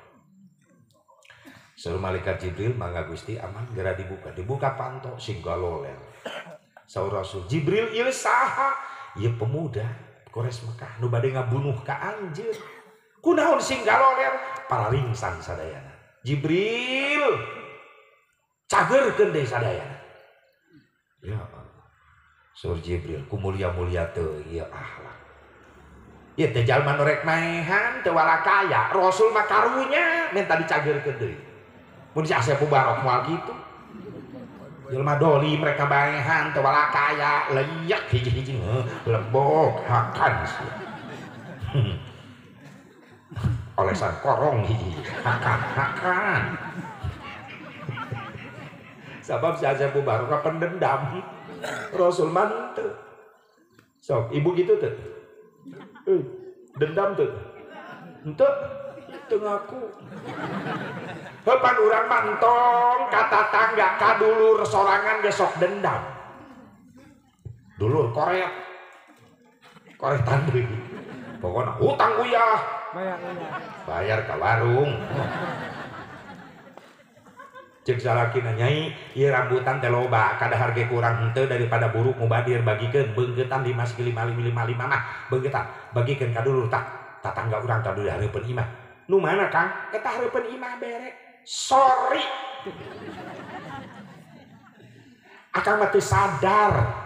Saur malaikat Jibril mangga Gusti aman geura dibuka. Dibuka panto sing galoler. Saur Rasul Jibril ieu saha? Ieu pemuda Quraisy Mekah nu bade ngabunuh ka anjeun. Kunaon sing galoler? Pararingsan sadayana. Jibril cagerkeun deui sadayana. Ya Allah. Saur Jibril ku mulia-mulia teu ieu akhlak. Ieu teh jalma nu rek maehan teu walakaya, Rasul mah karunya minta dicagerkeun deui. Mun si Asep Mubarok moal kitu. Jelema doli mereka baehan teu walakaya, leyak hiji-hiji lebok hakan sia. Olesan korong hiji, hakan hakan. Sabab si Asep Mubarok pendendam. Rasul mah teu. Sok ibu gitu teu. Dendam tuh. Henteu teu ngaku. Heupan urang mantong ka tatangga ka dulur sorangan ge sok dendam. Dulur korek. Koretan deui. Pokona hutang uyah. Bayar uyah. Bayar ka warung. Cek salakina nyai, ieu rambutan teh loba, kadahar ge kurang henteu daripada buruk mubadir bagikeun beungkeutan 5 5 5 5 5 mah beungkeutan bagikeun ka dulur tah tatangga urang tah hareupeun imah. Nu mana Kang? Eta hareupeun imah bere. Sorry. Akang mah teu sadar.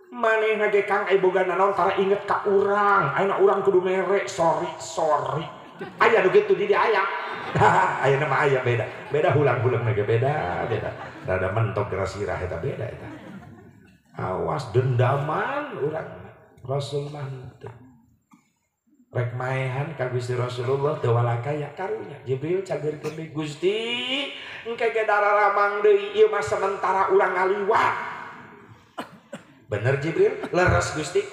Manehna ge Kang ai boga nanaon tara inget ka urang. Ayeuna urang kudu mere. Sorry, sorry. Aya nu kitu di dieu aya. Ayeuna mah aya beda. Beda hulang-hulang ge beda, beda. Rada mentok geura sirah eta beda eta. Awas dendaman urang. Rasul mah henteu. Rek maehan ka Gusti Rasulullah teu walakaya karunya. Jibril cagerkeun deui Gusti, engke ge dararamang deui ieu mah sementara urang ngaliwat. Bener Jibril, leres Gusti.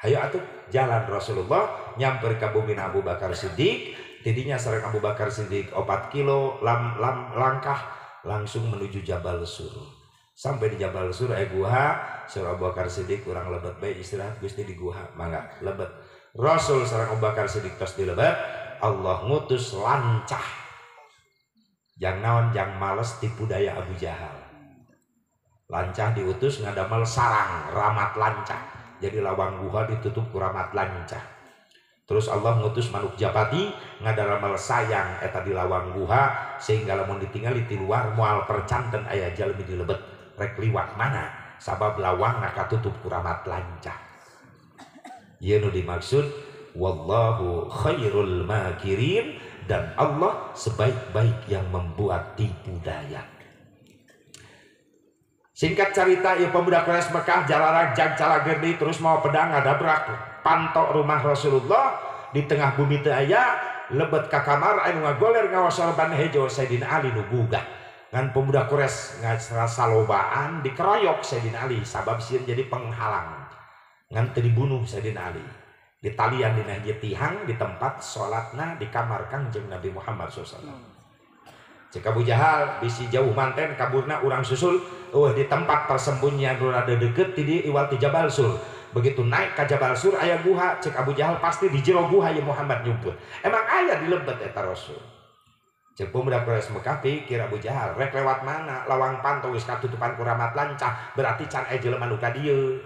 Hayo atuh jalan Rasulullah nyamper ka bumi Abu Bakar Siddiq. Tidinya sareng Abu Bakar Siddiq 4 kilo langkah langsung menuju Jabal Sur. Sampai di Jabal Sur aya guha, Sur Abu Bakar Siddiq kurang lebet bae istirahat Gusti di guha, mangga lebet. Rasul sareng Abu Bakar Siddiq tos di lebet, Allah ngutus lancah. Jang naon jang males tipu daya Abu Jahal. Lancah diutus ngadamel sarang ramat lancah. Jadi lawang guha ditutup ku ramat lancah. Terus Allah ngutus manuk japati ngadaramel sayang eta di lawang guha sehingga lamun ditinggali ti luar moal percanten aya jalmi di lebet rek liwat mana sabab lawangna katutup ku ramat lancah. Ieu nu dimaksud wallahu khairul makirin, dan Allah sebaik-baik yang membuat tipu daya. Singkat cerita ieu pemuda Quraisy Mekah jalarag calagerdi terus mau pedang ngadabrak pantok rumah Rasulullah di tengah bumi teu aya lebet ka kamar anu ngagoler ngawas sorban hejo Sayyidina Ali nu gugah. Ngan pemuda Quraisy ngarasa lobaan dikeroyok Sayyidina Ali sabab sieun jadi penghalang. Ngan teu dibunuh Sayyidina Ali. Ditalian dina hiji tihang di tempat salatna di kamar Kangjeng Nabi Muhammad SAW. Cek Abu Jahal bisi jauh manten kaburna urang susul di tempat persembunyian rada deket ti dieu iwal ti Jabal Sur. Begitu naik ka Jabal Sur aya guha, cek Abu Jahal pasti di jero guha ye Muhammad nyumput. Emang aya di lebet eta Rasul. Cek pemuda Quraisy Mekah pikir Abu Jahal rek lewat mana lawang panto geus katutupan ku ramat lancah berarti can aya jelema nu ka dieu.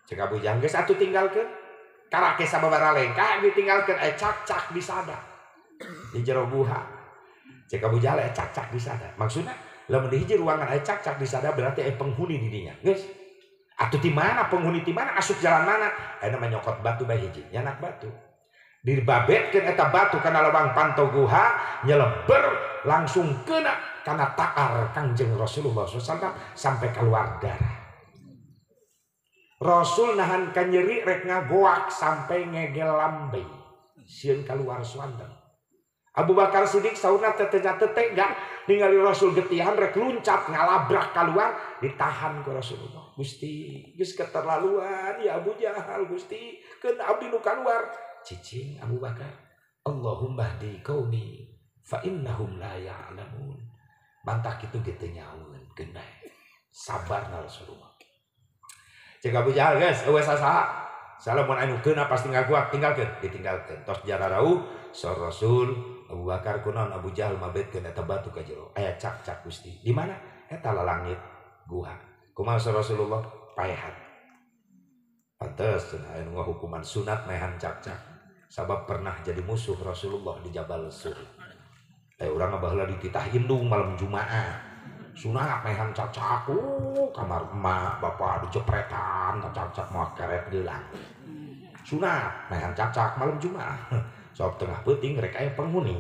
Cek Abu Jahal geus atuh tinggalkeun. Karake sababaraha lengkah ditinggalkeun aya cak-cak disada di jero guha. Cek Abu Jahal aya cak-cak disada. Maksudna lamun di hiji ruangan aya cak-cak disada berarti aya penghuni di dinya. Geus. Atuh di mana penghuni di mana asup jalan mana? Aya mah nyokot batu bae hiji, nyanak batu. Dibabetkeun eta batu kana lawang panto guha, nyeleber langsung kena kana taar Kangjeng Rasulullah SAW sampai keluar darah. Rasul nahan kanyeri rek ngagoak sampai ngegel lambe. Sieun keluar suanteng. Abu Bakar Siddiq saurna tetenya tetega ningali Rasul getihan rek luncat ngalabrak keluar ditahan ku Rasulullah. Gusti geus keterlaluan ya Abu Jahal Gusti keun abdi nu kaluar. Cicing Abu Bakar, Allahumma hdi qaumi fa innahum la ya'lamun. Bantah kitu ge teu nyaun keun bae. Sabarna Rasulullah. Cek Abu Jahal geus eueuh sasaha. Salamun anu keuna pasti ngaguak tinggalkeun, ditinggalkeun. Tos jararauh sor Rasul Abu Bakar kunaon Abu Jahal mabetkeun eta batu ka jero. Aya cak-cak Gusti. Di mana? Eta lalangit guha. Kumaha sor Rasulullah? Paehan. Pantes cenah anu hukuman sunat maehan cak-cak. Sabab pernah jadi musuh Rasulullah di Jabal Sur. Urang baheula dititah indung malam Jumaah. Sunat maehan cak-cak, kamar emak bapak dijepretan cak-cak moal keret geulang. Sunat maehan cak-cak malam Jumaah. Sok tengah peuting rek aya penghuni.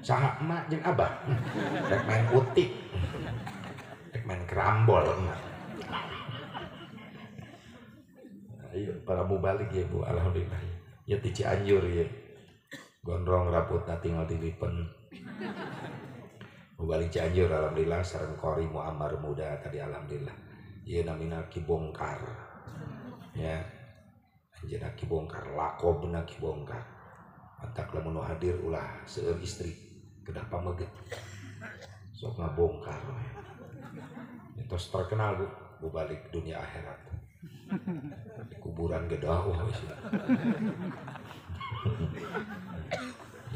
Saha emak jeung abah. Rek main utik. Rek main kerambol emak. Ayo para mubalik ya Bu, alhamdulillah. Ya ti Cianjur ya. Gondrong raputna tinggal dilipen. Mubalik Cianjur alhamdulillah sareng Qori Muammar muda tadi alhamdulillah. Ieu namina Ki Bongkar. Ya. Anjeunna Ki Bongkar, lakobna Ki Bongkar. Mantak lamun nu hadir ulah seueur istri kedah pameget. Sok ngabongkar. Tos terkenal Bu, mubalik dunia akhirat. Di kuburan gedah wah wis.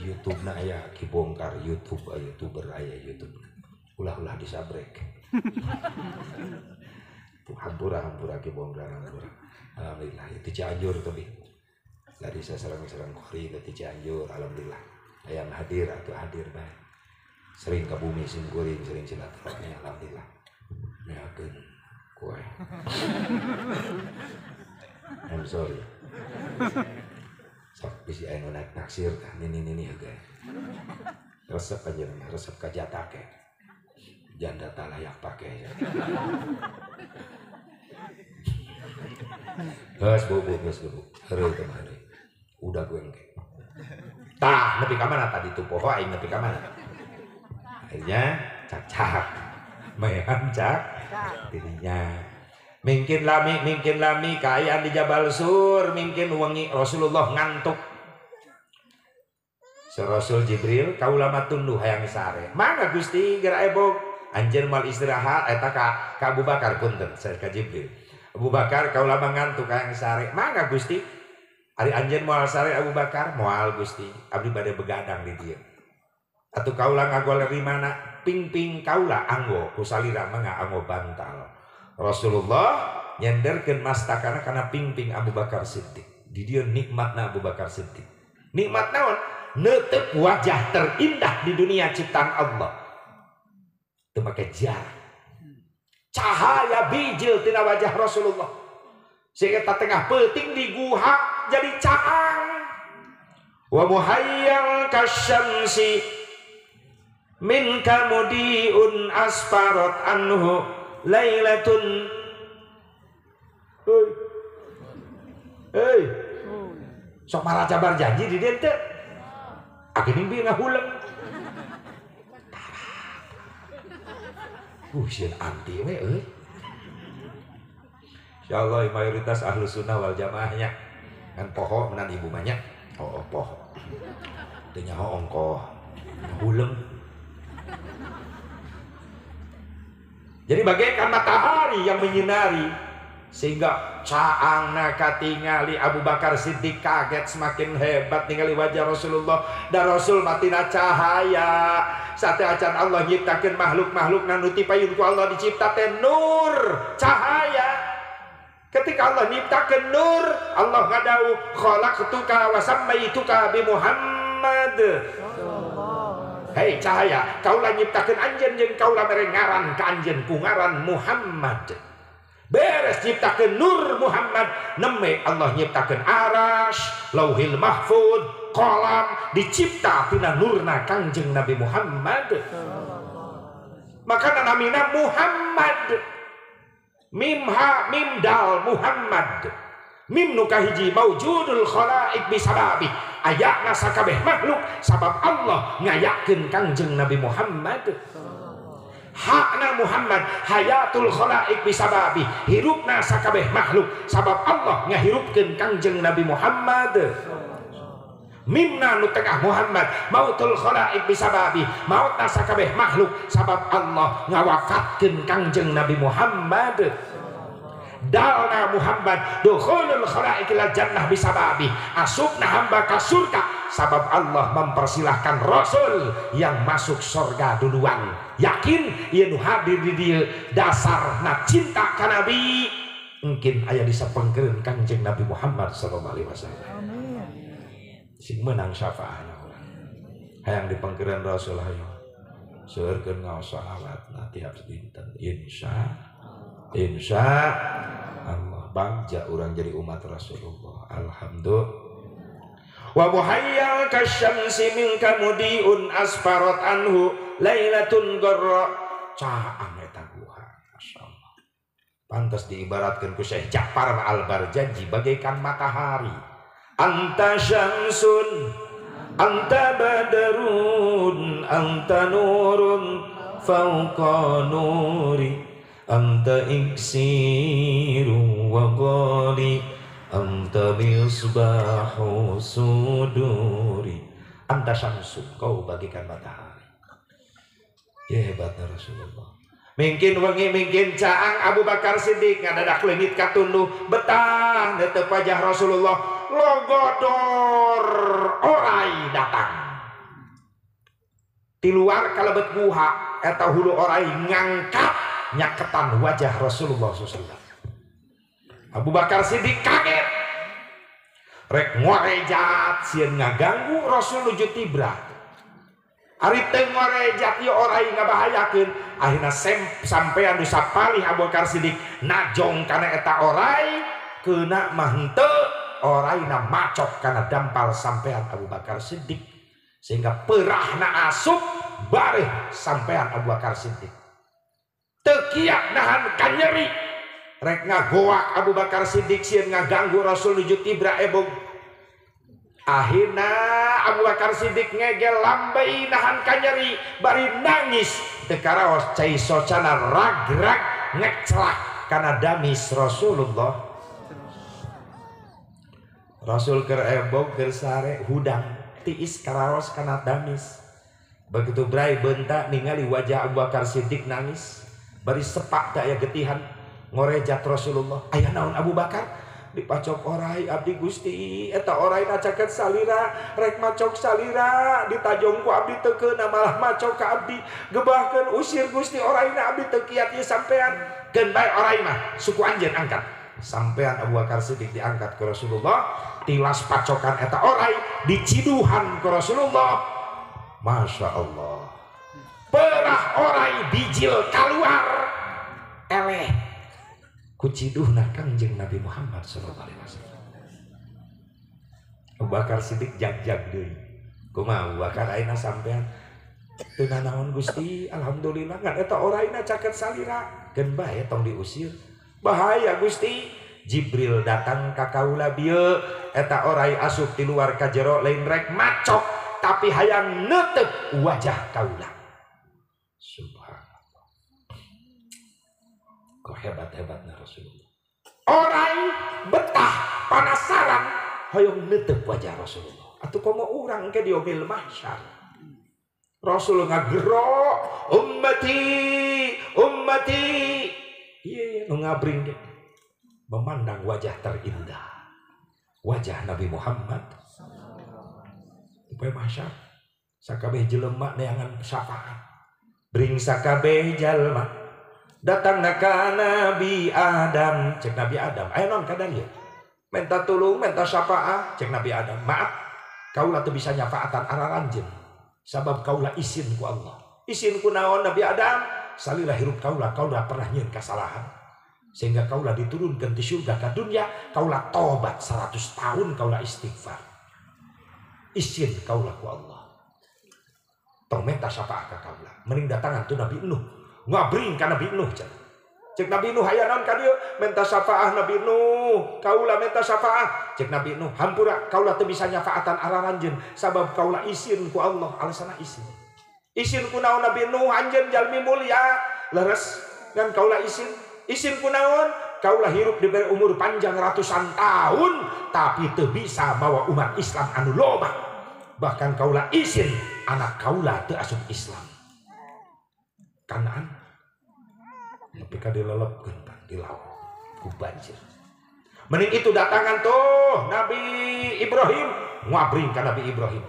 YouTube na aya Ki Bongkar, YouTube aya YouTuber aya YouTube. Ulah-ulah disabrek. Hampura-hampura Ki Bongkar hampura. Alhamdulillah itu Cianjur tapi. Tadi saya serang-serang Qori ke Cianjur alhamdulillah. Yang hadir atau hadir bae. Sering ke bumi sing kuring, sering silaturahmi alhamdulillah. Meakeun kue. I'm sorry. Sok bisi aya nu naik naksir tah nini-nini heuga. Resep aja resep ka jatake. Janda tak layak pakai. Geus Bu, geus Bu. Heureuy teh mah heureuy. Udah gue engke. Tah nepi ka mana tadi tuh poho aing nepi ka mana. Akhirnya cak-cak. Maehan cak dirinya. Mingkin lami kaayaan di Jabal Sur, mingkin wengi Rasulullah ngantuk. Rasul Jibril kaula mah tunduh hayang sare. Mangga Gusti geura ebog. Anjeun moal istirahat eta ka Abu Bakar punten saya ka Jibril. Abu Bakar kaula mah ngantuk hayang sare. Mangga Gusti. Ari anjeun moal sare Abu Bakar moal Gusti. Abdi bade begadang di dieu. Atuh kaula ngagoler di mana? Ping-ping kaula anggo kusalira mangga anggo bantal. Rasulullah nyenderkeun mastakana kana ping-ping Abu Bakar Siddiq. Di dieu nikmatna Abu Bakar Siddiq. Nikmat naon? Neuteuk wajah terindah di dunia ciptaan Allah. Teu make jarak. Cahaya bijil tina wajah Rasulullah. Sehingga tengah peuting di guha jadi caang. Wa muhayyal kasyamsi min kamudiun asparot anhu lailatun. Hei. Hei. Sok maraca barjanji di dieu teh. Agening bi ngahuleng. Sieun anti we euy. Insyaallah mayoritas ahlu sunnah wal jamaahnya. Kan poho menan ibu mah nya. Oh, poho. Teu nyaho ongkoh. Ngahuleng. Jadi bagaikan matahari yang menyinari sehingga caangna katingali Abu Bakar Siddiq kaget semakin hebat ningali wajah Rasulullah dan Rasul matina cahaya. Sate acan Allah nyiptakeun makhluk-makhluk nu ti payun ku Allah dicipta teh nur cahaya. Ketika Allah nyiptakeun nur, Allah ngadau khalaqtuka wa sammaituka bi Muhammad. Hei cahaya, kaulah nyiptakeun anjeun jeung kaulah mere ngaran ka anjeun ku ngaran Muhammad. Beres nyiptakeun nur Muhammad, neme Allah nyiptakeun aras, lauhil mahfud, kolam dicipta tina nurna Kangjeng Nabi Muhammad. Maka namina Muhammad. Mim ha mim dal Muhammad. Mim nu kahiji maujudul khalaik bisababi. Ayana sakabeh makhluk sabab Allah ngayakeun Kangjeng Nabi Muhammad. Hakna Muhammad hayatul khalaik bisababi, hirupna sakabeh makhluk sabab Allah ngahirupkeun Kangjeng Nabi Muhammad. Mimna nu tengah Muhammad mautul khalaik bisababi, mautna sakabeh makhluk sabab Allah ngawafatkeun Kangjeng Nabi Muhammad. Dalna Muhammad dukhulul khalaik ila jannah bisababi, asupna hamba ka surga sabab Allah mempersilahkan Rasul yang masuk surga duluan. Yakin ieu nu hadir di dieu dasarna cinta ka Nabi mungkin aya disapengkeun Kangjeng Nabi Muhammad sallallahu alaihi wasallam. Amin. Sing meunang syafaatna urang. Hayang dipengkereun Rasul hayo. Seueurkeun ngaos shalawatna tiap dinten insya Allah bangja urang jadi umat Rasulullah. Alhamdulillah. Wa muhayyal kasyamsi minka mudiun asfarat anhu lailatun garra. Caang eta guha, masyaallah. Pantas diibaratkeun ku Syekh Ja'far Al-Barjanji bagaikan matahari. Anta syamsun, anta badarun, anta nurun fauqa nuri, anta iksiru wa ghali, anta misbahu suduri. Anta syamsun, kau bagikan matahari. Ya hebatnya Rasulullah. Mungkin wengi mungkin caang Abu Bakar Siddiq ngadadak leungit katunduh betah netep wajah Rasulullah logodor orai datang. Di luar kalebet guha eta hulu orai ngangkat nyaketan wajah Rasulullah SAW. Abu Bakar Siddiq kaget. Rek ngorejat sieun ngaganggu Rasul nuju tibra. Ari teu ngorejat ieu orai ngabahayakeun. Akhirna sampean nu sapalih Abu Bakar Siddiq najong kana eta orai keuna mah henteu oraina macok kana dampal sampean Abu Bakar Siddiq sehingga perahna asup bareh sampean Abu Bakar Siddiq. Teu kiat nahan kanyeri rek ngagoak Abu Bakar Siddiq sieun ngaganggu Rasul nuju tibra ebog. Akhirna Abu Bakar Siddiq ngegel lambai nahan kanyeri bari nangis teu karaos cai socana rag-rag ngecelak kana damis Rasulullah. Rasul keur ebog keur sare hudang tiis karaos kana damis. Begitu brai bentak ningali wajah Abu Bakar Siddiq nangis bari sepak da aya getihan ngorejat Rasulullah. Aya naon Abu Bakar? Dipacok orai abdi Gusti eta orai caket salira rek macok salira ditajong ku abdi teu keuna malah macok ka abdi gebahkeun usir Gusti oraina abdi teu kiat ieu sampean keun bae orai mah suku anjeun angkat. Sampean Abu Bakar Siddiq diangkat ke Rasulullah tilas pacokan eta orai diciduhan ke Rasulullah. Masya Allah, perah orai bijil keluar eleh kuciduhna Kangjeng Nabi Muhammad sallallahu alaihi wasallam. Abu Bakar Siddiq jag-jag deui. Kumaha Abu Bakar ayeuna sampean teu nanaon Gusti, alhamdulillah ngan eta oraina caket salira. Keun bae tong diusir. Bahaya Gusti. Jibril datang ka kaula bieu eta orai asup di luar ka jero lain rek macok tapi hayang neuteup wajah kaula. Subhanallah. Kok hebat-hebatna Rasulullah. Orai betah panasaran hoyong neuteup wajah Rasulullah. Atuh komo urang ke diomil mahsyar. Rasul ngagero ummati ummati. Ieu nu ngabring ge memandang wajah terindah, wajah Nabi Muhammad. Poe mahsyar sakabeh jelema neangan syafaat. Bring sakabeh jalma datangna ka Nabi Adam. Cek Nabi Adam, aya naon kadar ieu? Minta tulung, minta syafaat. Cek Nabi Adam, maaf, kaula teu bisa nyafaatan araranjeun sabab kaula isin ku Allah. Isin ku naon Nabi Adam? Salila hirup kaula, kaula pernah nyieun kasalahan. Sehingga kaula diturunkan di surga ke dunia, kaula tobat 100 tahun kaula istighfar. Isin kaula ku Allah. Tong menta syafaat ka kaula. Mending datangan tu Nabi Nuh. Ngabring ka Nabi Nuh cenah. Cek Nabi Nuh aya naon ka dieu? Menta syafaah Nabi Nuh. Kaula menta syafaah. Cek Nabi Nuh, hampura kaula teu bisa nyafaatan araranjeun sabab kaula isin ku Allah. Alasana isin. Isin ku naon Nabi Nuh anjeun jalmi mulia. Leres ngan kaula isin. Isin ku naon? Kaula hirup diberi umur panjang ratusan tahun tapi teu bisa bawa umat Islam anu loba. Bahkan kaula isin anak kaula teu asup Islam. Kanaan tapi ka dilelepkeun pan di laut ku banjir. Mending itu datangan tuh Nabi Ibrahim, ngabring ka Nabi Ibrahim.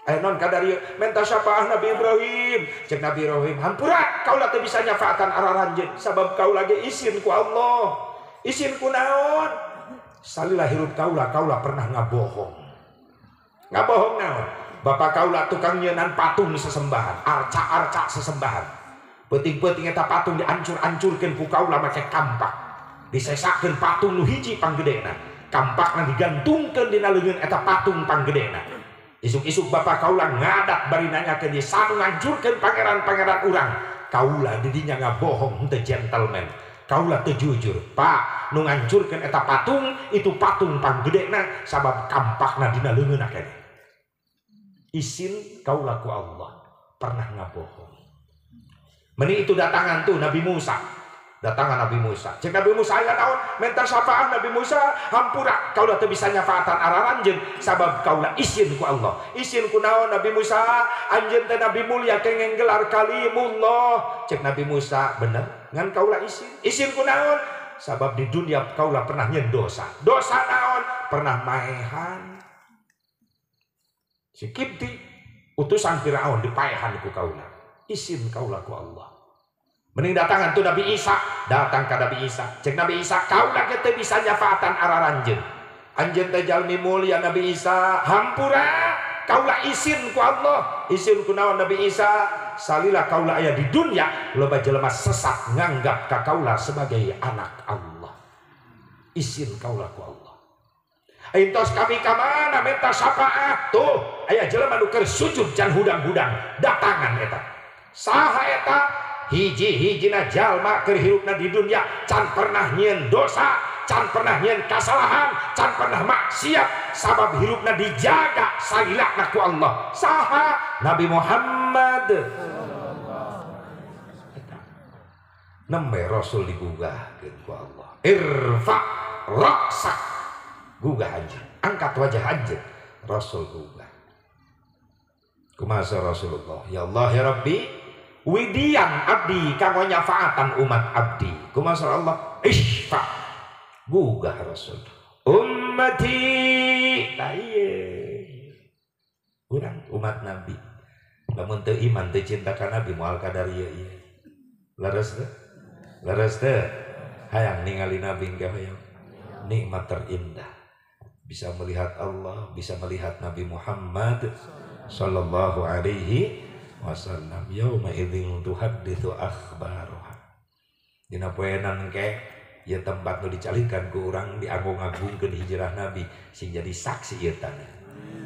Aya non kadar ieu menta syafaah Nabi Ibrahim. Cek Nabi Ibrahim, hampura kaula teu bisa nyafaatan araranjeun sabab kaula ge isin ku Allah. Isin ku naon? Salila hirup kaula, kaula pernah ngabohong. Ngabohong naon? Bapak kaula tukang nyeunan patung sesembahan, arca-arca sesembahan. Peuting-peuting eta patung diancur-ancurkeun ku kaula make kampak. Disesakeun patung nu hiji panggedena. Kampakna digantungkeun dina leungeun eta patung panggedena. Isuk-isuk bapak kaula ngadat bari nanyakeun di sanu ngancurkeun pangeran-pangeran urang. Kaula didinya ngabohong henteu gentleman. Kaula teu jujur. Pak, nu ngancurkeun eta patung itu patung panggedena sabab kampakna dina leungeunna keneh. Isin kaula ku Allah pernah ngabohong. Meni itu datangan tuh Nabi Musa. Datangan Nabi Musa. Cek Nabi Musa aya naon? Menta syafaah Nabi Musa, hampura kaula teu bisa nyafaatan araranjeun sabab kaula isin ku Allah. Isin ku naon Nabi Musa? Anjeun teh Nabi mulia kengeng gelar kalimullah. Cek Nabi Musa, bener ngan kaula isin. Isin ku naon? Sabab di dunia kaula pernah nyeun dosa. Dosa naon? Pernah maehan. Si Kibti utusan Firaun dipaehan ku kaula. Isin kaula ku Allah. Mending datangan tuh Nabi Isa, datang ka Nabi Isa. Cek Nabi Isa, kaula ge teu bisa nyafaatan araranjeun. Anjeun teh jalmi mulia Nabi Isa, hampura kaula isin ku Allah. Isin ku naon Nabi Isa? Salila kaula aya di dunia, loba jelema sesat nganggap ka kaula sebagai anak Allah. Isin kaula ku Allah. Entos kami ka mana minta syafaat tuh aya jelema nu keur sujud can hudang-hudang datangan eta. Saha eta? Hiji-hijina jalma keur hirupna di dunia can pernah nyieun dosa, can pernah nyieun kasalahan, can pernah maksiat sabab hirupna dijaga salilana ku Allah. Saha? Nabi Muhammad. Nembe Rasul digugahkeun ku Allah. Irfa ra'sak. Gugah anjeun, angkat wajah anjeun. Rasul gugah. Kumaha Rasulullah? Ya Allah ya Rabbi, widian abdi kanggo nyafaatan umat abdi. Kumaha Allah? Isfa. Gugah Rasul. Ummati. Tah ieu. Urang umat Nabi. Lamun teu iman teu cinta ka Nabi moal kadar ieu ieu. Leres teu? Leres teu? Hayang ningali Nabi engke hayang. Nikmat terindah. Bisa melihat Allah, bisa melihat Nabi Muhammad sallallahu alaihi wasallam. Yauma idzin tuhadditsu akhbaruha. Dina poenan engke ieu tempat nu dicalingkan ku urang diagung-agungkeun hijrah Nabi sing jadi saksi ieu tanah.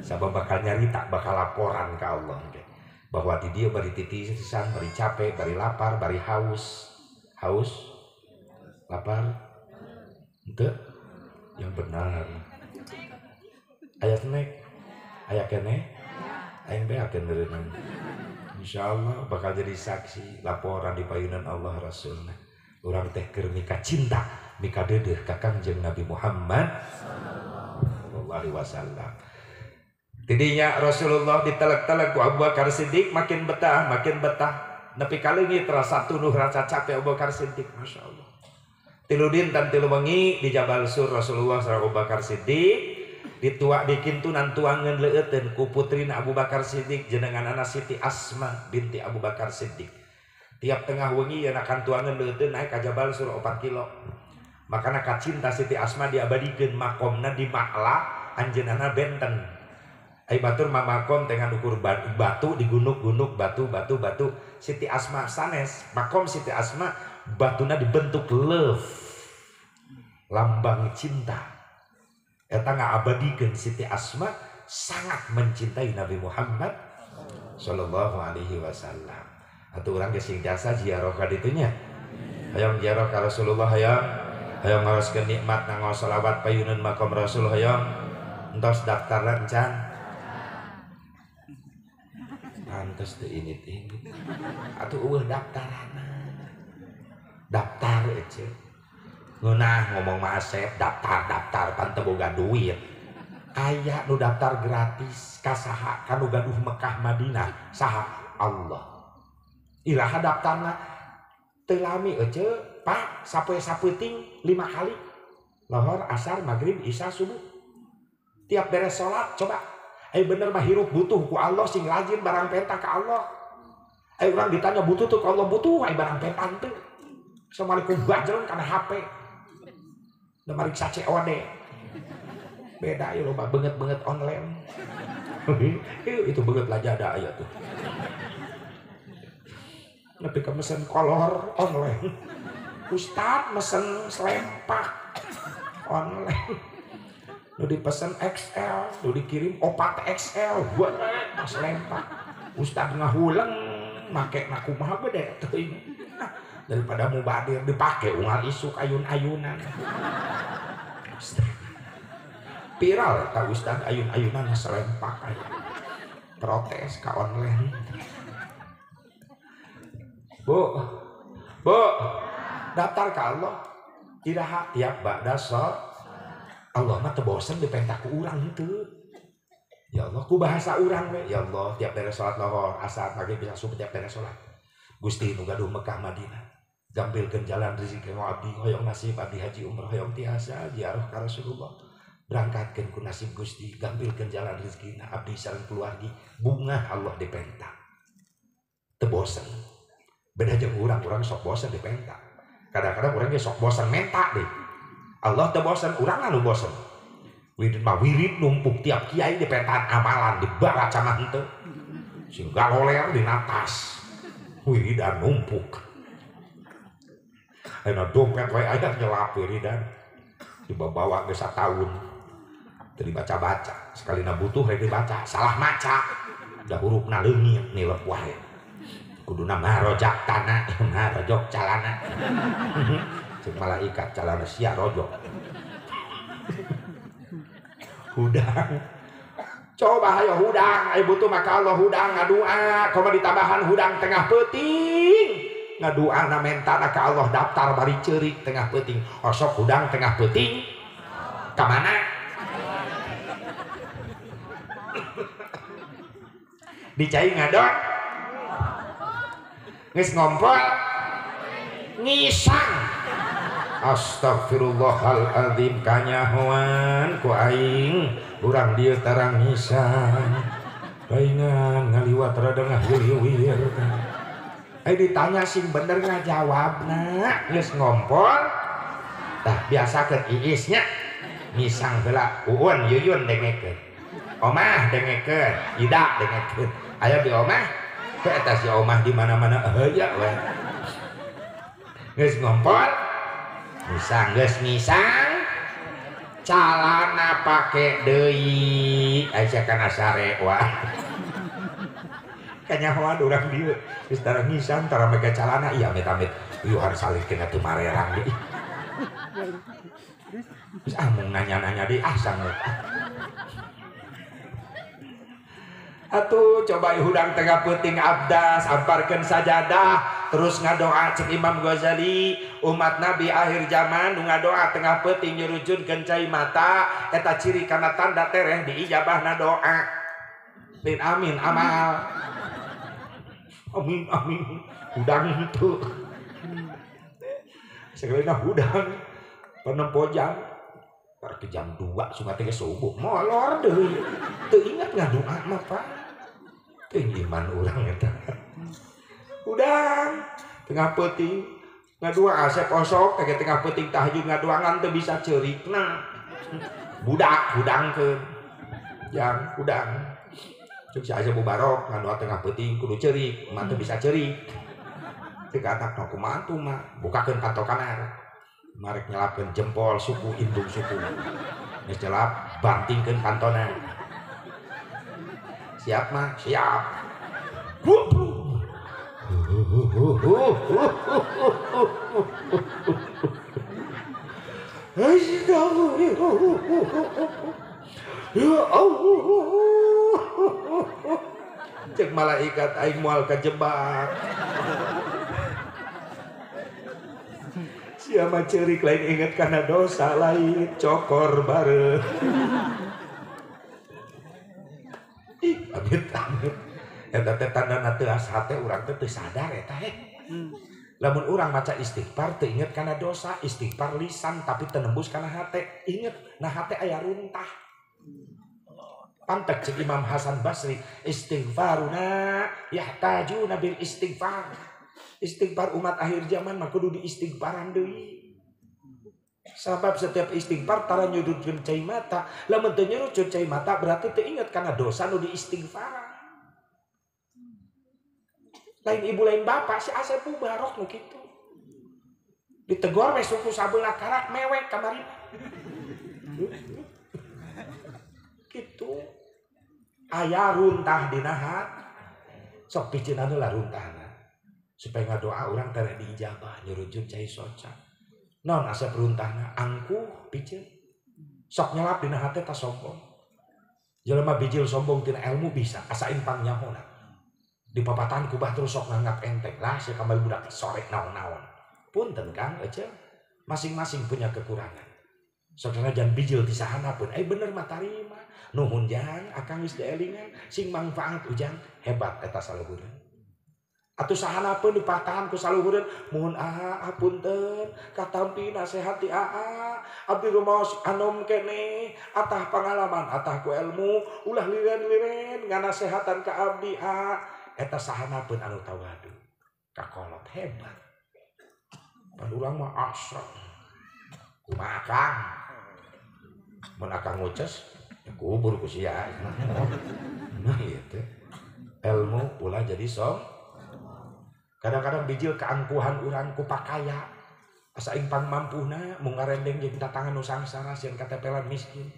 Sabab bakal nyarita, bakal laporan ka Allah engke bahwa di dieu bari titisan, bari capek, bari lapar, bari haus. Haus? Lapar? Henteu? Yang benar. Aya snack? Aya keneh? Aing beakeun meureunang. Insyaallah bakal jadi saksi laporan di payunan Allah Rasulna. Urang teh keur mika cinta, mika deudeuh ka Kangjeng Nabi Muhammad sallallahu alaihi wasallam. Tidinya Rasulullah ditelek-telek ku Abu Bakar Siddiq makin betah, makin betah. Nepi ka leungit rasa tunuh rasa capek Abu Bakar Siddiq, Masya Allah. Tilu dinten tilu wengi di Jabal Sur Rasulullah sareng Abu Bakar Siddiq ditua dikintunan tuangan leueuteun ku putrina Abu Bakar Siddiq jenenganana Siti Asma binti Abu Bakar Siddiq. Tiap tengah wengi yeuna kan tuangan leueuteun naik ka Jabal Sur 4 kilo. Makana kacinta Siti Asma diabadikeun makomna di Makla anjeunana benten. Ai batur mah makom teh ngan ukur batu digunuk-gunuk batu batu batu. Siti Asma sanes makom Siti Asma batuna dibentuk love, lambang cinta. Eta ngaabadikeun Siti Asma sangat mencintai Nabi Muhammad sallallahu alaihi wasallam. Atuh urang ge sing jasa ziarah ka ditunya. Hayang ziarah ka Rasulullah hayang, hayang ngaroskeun nikmat nganggo selawat payuneun makom Rasul hayang. Entos daftarna encan. Pantes teu init-init. Atuh eueuh daftarana. Daftar ece. Ngeunah ngomong mah Asep daftar-daftar pan teu boga duit. Aya nu daftar gratis ka saha? Ka nu gaduh Mekah Madinah. Saha? Allah. Iraha daftarna? Teu lami ece, Pak, sapoe sapeuting 5 kali. Lohor, asar, maghrib, isya, subuh. Tiap beres salat coba. Ayo bener mah hirup butuh ku Allah sing rajin barang penta ka Allah. Ayo urang ditanya butuh tuh ka Allah butuh, ayo barang penta henteu. Assalamualaikum bajeleng kana HP. Da mariksa COD. Beda ya loba beungeut-beungeut online. Itu beungeut lajada aya tuh. Nepi ka mesen kolor online. Ustad mesen selempak online. Nu dipesen XL, nu dikirim 4 XL, buat selempak. Ustad ngahuleng make na kumaha gede teuing. Daripada mubadir dipake unggal isuk ayun-ayunan. Viral eta ustad ayun-ayunan selempak aya. Protes ka online. Bu, Bu, daftar ka Allah. Iraha tiap ba'da sholat. Allah mah teu bosen dipenta ku urang henteu. Ya Allah, ku bahasa urang we. Ya Allah, tiap beres salat lohor, asar, maghrib, isya, subuh tiap beres salat. Gusti nu gaduh Mekah Madinah. Gampilkeun jalan rezeki ka abdi, hoyong nasib abdi haji umrah hoyong tiasa ziarah ka Rasulullah. Berangkatkeun ku nasib Gusti, gampilkeun jalan rezekina abdi sareng keluargi, bungah Allah dipenta. Teu bosen. Beda jeung urang, urang sok bosen dipenta. Kadang-kadang urang ge sok bosen menta deh. Allah teu bosen, urang anu bosen. Wirid mah wirid numpuk tiap kiai dipentaan amalan dibaca mah henteu. Sing galoler dina tas. Wiridan numpuk. Ayeuna dompet wae aya nyelap wiridan. Dibawa geus sataun. Teu dibaca-baca, sakalina butuh rek dibaca, salah maca. Da hurufna leungit nilep wae. Kuduna marojak tanah, marojok calana. Cek malaikat calana sia rojok. Hudang. Coba ayo hudang, ayo butuh maka Allah hudang ngadua, komo ditambahan hudang tengah peuting. Ngadua na mentana ka Allah daftar bari ceurik tengah peuting. Osok hudang tengah peuting. Ka mana? Dicai ngadon. Geus ngompol ngisang. Astagfirullahaladzim kanyahoan ku aing urang dieu tarang ngisang paingan ngaliwat rada ngahiliwir. Ai ditanya sing bener ngajawabna geus ngompol tah biasakeun iisnya ngisang heula uun yuyun dengekeun omah dengekeun ida dengekeun aya di omah teh eta si omah di mana-mana heuya we geus ngompol ngisang geus ngisang calana pake deui aya kana sare wa Kanyahoan urang dieu geus tara ngisan tara make calana iya amit-amit yuhan salikeun atuh marerang deui. Geus ah mung nanya-nanya deui ah sangeut. Atuh coba hudang tengah peuting abdas amparkeun sajadah terus ngadoa cek Imam Ghazali umat Nabi akhir zaman nu ngadoa tengah peuting nyurujunkeun cai mata eta ciri kana tanda tereh diijabahna doa. Lain amin amal. Amin amin hudang henteu. Sagalina hudang panempo jam ke jam 2 sungat teh subuh molor deui teu inget ngadoa mah Pak. Teu iman urang eta. Hudang tengah peuting ngadoa asep osok teh tengah peuting tahajud ngadoa ngan teu bisa ceurikna. Budak hudangkeun. Jang hudang. Cek si Asep Mubarok ngadoa tengah peuting kudu ceurik, mah teu bisa ceurik. Cek anak kumaha tuh mah bukakeun panto kamar. Marek nyelapkeun jempol suku indung suku. Geus nyelap bantingkeun pantona. Siap mah? Siap. Ya Allah. Cek malaikat aing moal kajebak. Siapa cerik lain inget karena dosa lain cokor bareng. Ih, amit amit. Eta teh tandana teu hate urang teh teu sadar eta heh. Lamun urang maca istighfar teu inget kana dosa, istighfar lisan tapi teu nembus kana hate. Inget, nah hate aya runtah. Pantek cek Imam Hasan Basri, istighfaruna yahtajuna bil istighfar. Istighfar umat akhir zaman mah kudu diistighfaran deui. Sabab setiap istighfar tara nyudutkeun cai mata, lamun teu nyurutkeun cai mata berarti teu inget kana dosa nu diistighfaran. Lain ibu lain bapak si Asep Mubarok nu kitu. Ditegor we suku sabelah karak mewek kamari. Kitu. Aya runtah dina hati. Sok piceunana lah runtahna. Supaya ngadoa urang tereh diijabah nyurujud cai soca. Naon asep runtahna angkuh piceun. Sok nyelap dina hate ta sombong. Jelema bijil sombong tina ilmu bisa asa impang nyahona. Di papatan kubah terus sok nganggap enteng lah sia kamari budak sore naon-naon. Punten Kang ece masing-masing punya kekurangan. Sok sanajan bijil ti sahana pun bener mah tarima. Nuhun jang akang geus dielingan sing mangfaat ujang hebat eta saluhureun. Atuh sahana pun dipatahan ku saluhureun muhun aa apunten katampi nasehat ti aa abdi rumaos anom keneh atah pangalaman atah ku ilmu ulah liren-liren nganasehatan ka abdi a eta sahana pun anu tawadu kakolot hebat. Pan urang mah asra kumaha akang mun akang nguces ya kubur ku sia. Nah ieu teh ilmu ulah jadi som. Kadang-kadang bijil keangkuhan urang ku pakaya asa aing pangmampuhna mung ngarendeng jeung tatangan nu sangsara sieun katepelan miskin.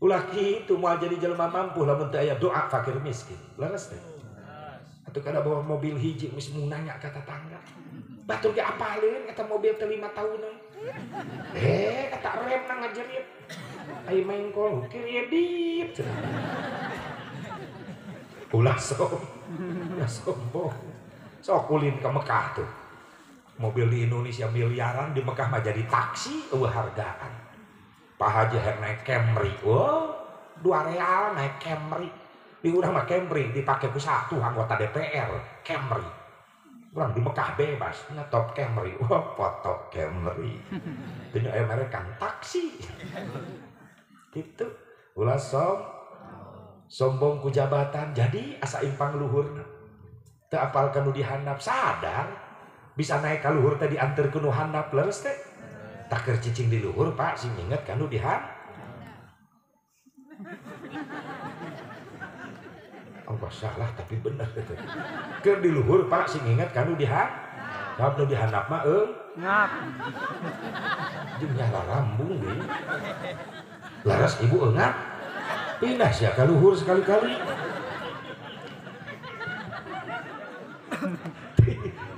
Ulah kitu moal jadi jelema mampu lamun teu aya doa fakir miskin. Leres teh. Atuh kada bawa mobil hiji geus mung nanya ka tatangga. Batur ge apaleun eta mobil teh 5 tahunan. Eta remna ngajerit. Ai mengkol kredit cenah. Ulah som. Ulah sombong. Sok ulin ke Mekah tuh. Mobil di Indonesia miliaran, di Mekah mah jadi taksi eueuh hargaan. Pak Haji hayang naik Camry. Oh, 2 real naik Camry. Di urang mah Camry dipake ku satu anggota DPR, Camry. Urang di Mekah bebas nyetop Camry. Wah, foto Camry. Teu aya mereka taksi. Gitu. Ulah sombong ku jabatan jadi asa impang luhurna. Teu apal ka nu dihandap sadar bisa naik ka luhur teh dianteur ku nu handap leres teh. Tak keur cicing di luhur Pak sing inget ka nu dihandap. Allah salah tapi bener itu. Keur di luhur Pak sing inget ka nu dihandap. Sabab nu dihandap mah eungap. Jeung nyala lambung deui. Laras ibu eungap. Pindah sia ka luhur sekali-kali.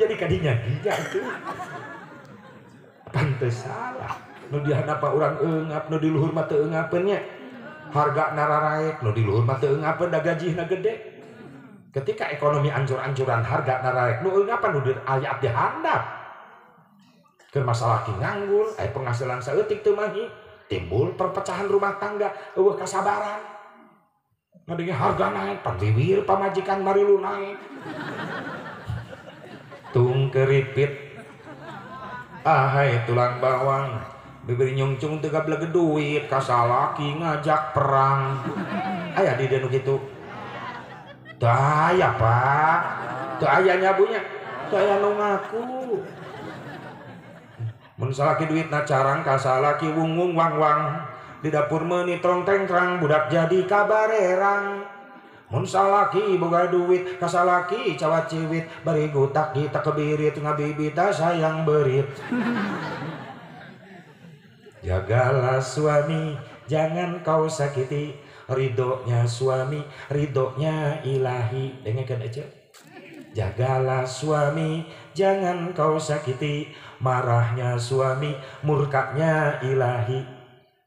Jadi kadinya dinya tuh. Pantes salah. Nu dihandap urang eungap, nu di luhur mah teu eungapeun nya. Harga nararaek, nu di luhur mah teu eungapeun da gajihna gede. Ketika ekonomi ancur-ancuran harga nararaek, nu eungapan nu di ayat di handap. Keur masalah ki nganggur, aya penghasilan saeutik teu mahi, timbul perpecahan rumah tangga, eueuh kasabaran. Ngadenge harga naik, panwiwir pamajikan marilu naik. Tung keripit, ahai tulang bawang, bibir nyungcung teu gableg duit, kasalaki ngajak perang. Aya di dieu nu kitu. Teu aya, Pak. Teu aya nyabunya, teu aya nu ngaku. Mun salaki duitna carang, kasalaki wungung wang-wang. Di dapur meuni trong tengkrang, budak jadi kabarerang. Mun salaki boga duit, kasalaki cawat ciwit, bari gutak kita kebirit, ngabibita sayang berit. Jagalah suami, jangan kau sakiti. Ridhonya suami, ridhonya ilahi. Dengarkan aja. Jagalah suami, jangan kau sakiti. Marahnya suami, murkanya ilahi.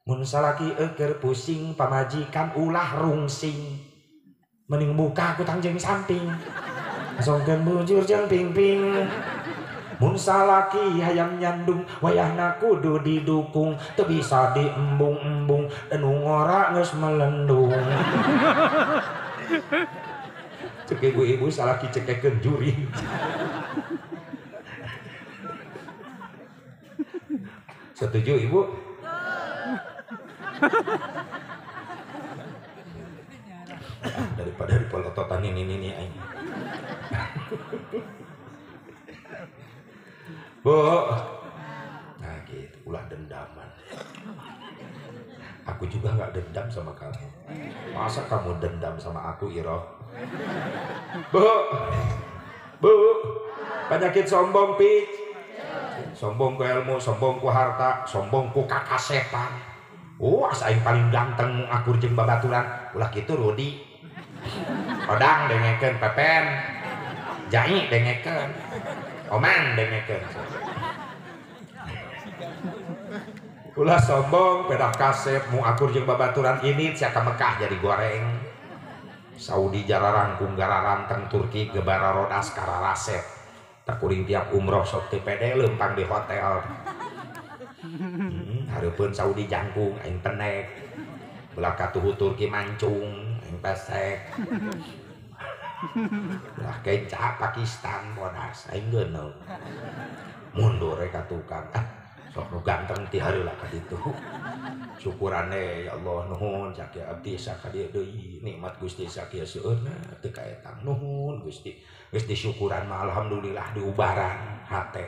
Mun salaki eukeur pusing, pamajikan ulah rungsing. Mending buka ku tangjeng samping. Songkeun bujur jeung pingping. Mun salaki hayang nyandung, wayahna kudu didukung. Teu bisa diembung-embung, nu ngora geus melendung. Cek ibu-ibu salaki cekekeun juri. Setuju ibu? Daripada dipolototan ini aing. Bu. Nah gitu, ulah dendaman. Aku juga nggak dendam sama kamu. Masa kamu dendam sama aku, Iroh? Bu. Bu. Penyakit sombong, Pich. Sombong ku ilmu, sombong ku harta, sombong ku kakasepan. Oh, asa aing paling ganteng akur jeung babaturan. Ulah kitu Rudi. Odang dengekeun Pepen. Jai dengekeun. Oman dengekeun. Ulah sombong pedah kasep mu akur jeung babaturan ini sia ka Mekah jadi goreng. Saudi jararangkung gararanteng Turki gebara rodas kararasep. Tak kuring tiap umroh sok teu pede leumpang di hotel. Hareupeun Saudi jangkung aing penek. Belah katuhu Turki mancung aing pesek. Belah kenca Pakistan bodas aing geuneung. Mundur we ka tukang. Ah, sok nu ganteng ti hareula ka ditu. Syukurane ya Allah nuhun sakieu abdi sakadieu deui nikmat Gusti sakieu seueurna teu kaetang nuhun Gusti. Geus disyukuran mah alhamdulillah diubaran hate.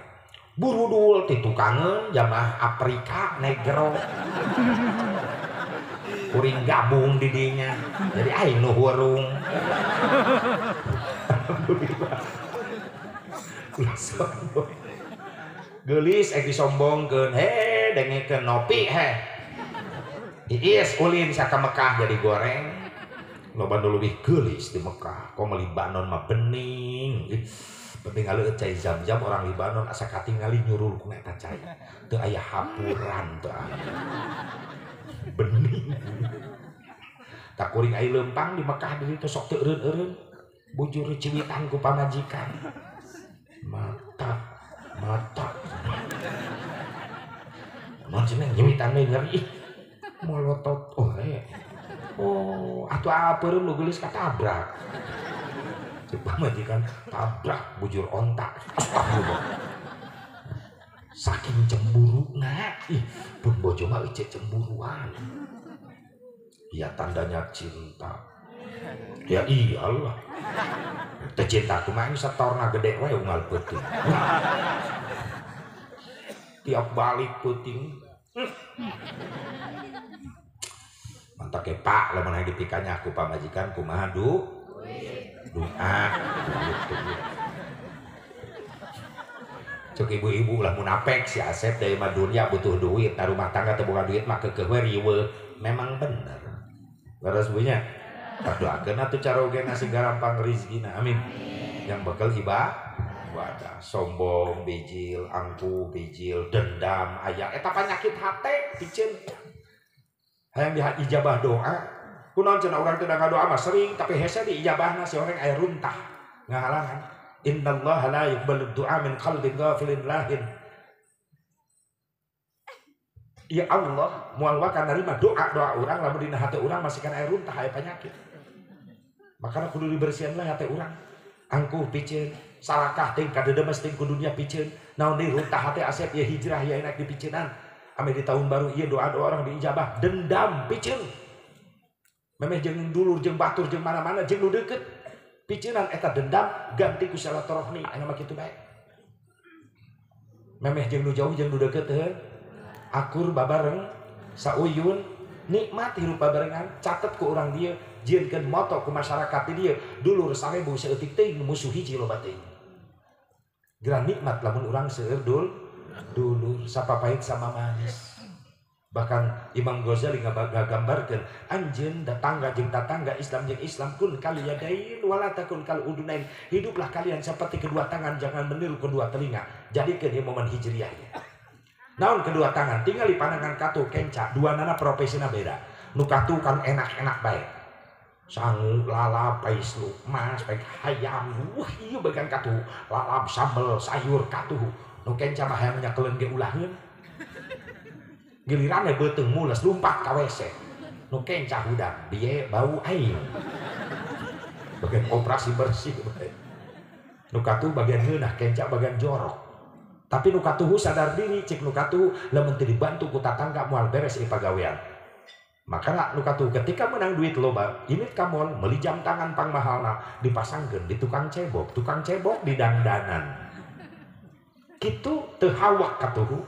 Burudul ti tukangeun jamaah Afrika negro. Kuring gabung di dinya. Jadi aing nu hurung. Alhamdulillah. Ulah sombong. Geulis ek disombongkeun, he dengekeun nopi he. Iis ulin sia ka Mekah jadi goreng. Loba nu leuwih geulis di Mekah. Komo Libanon mah bening. Penting aleueut cai Zam-zam orang Libanon asa katingali nyurul ku eta cai. Teu aya hapuran teu aya. Bening. Tak kuring ai leumpang di Mekah di ditu sok teu eureun-eureun. Bujur ciwitan ku pamajikan. Mata mata. Mun cenah nyiwitan we nyeri. Molotot oh he. Oh, atuh apeureum nu geulis katabrak. Cek pamajikan tabrak bujur ontak. Astagfirullah. Saking cemburuna, ih pun bojo mah ece cemburuan. Ya tandanya cinta. Ya iyalah. Teu cinta kumaha satorna gede we unggal peuting. Tiap balik peuting. Mantap ke Pak, lamun hayang dipikanya aku pamajikan kumaha du? Doa. Cek ibu-ibu lah munafik si Asep dari mah dunia butuh duit, nah rumah tangga teu boga duit mah keukeuh we riweuh. Memang bener. Leres bunya. Tak doakeun atuh caroge nasi garampang rezekina. Amin. Yang bekal ibadah. Sombong bijil, angkuh bijil, dendam aya eta penyakit hate piceun. Hayang diijabah doa. Kunaon cenah urang teh ngadoa mah sering tapi hese diijabahna si orang aya runtah ngahalangan. Innallaha la yuqbalu du'a min qalbin ghafilin lahin. Ya Allah, moal wakan narima doa-doa urang lamun dina hate urang masih kana aya runtah aya penyakit. Makana kudu dibersihan lah hate urang. Angkuh piceun, sarakah ting kadedemes ting ku dunia piceun. Naon deui runtah hate asep ieu hijrah ieu enak dipiceunan. Ame di tahun baru ieu doa-doa orang diijabah, dendam piceun. Memeh jeung dulur jeung batur jeung mana-mana jeung nu deukeut. Piceunan eta dendam ganti ku silaturahmi aya mah kitu bae. Memeh jeung nu jauh jeung nu deukeut heuh. Akur babareng sauyun nikmat hirup babarengan catet ku urang dieu jieunkeun moto ku masyarakat di dieu dulur sarebu saeutik teuing musuh hiji loba teuing. Gerah nikmat lamun urang seueur dulur sapapahit sama manis. Bahkan Imam Ghazali ngagambarkeun anjeun datangga jeung tatangga Islam jeung Islam kun kal yadain wala takun kal udunain. Hiduplah kalian seperti kedua tangan jangan meniru kedua telinga. Jadikeun ieu momen hijriahnya. Naon kedua tangan tinggal di pandangan katu kenca dua nana profesina beda. Nu katu kan enak-enak bae. Sangu lalap pais lukmas baik hayam wah ieu bagian katu lalap sambel sayur katu. Nu kenca mah hayang nyakeleun ge ulaheun. Giliran beuteung mules lumpat ka WC. Nu kenca hudang bieu bau aing. Bagian operasi bersih bae. Nu katuh bagian ngeunah kenca bagian jorok. Tapi nu katuhu sadar diri cek nu katuhu lamun teu dibantu ku tatangga moal beres ieu pagawean. Makana nu katuhu ketika menang duit loba, init ka mall meuli jam tangan pangmahalna dipasangkeun di tukang cebok di dangdanan. Kitu teu hawak katuhu.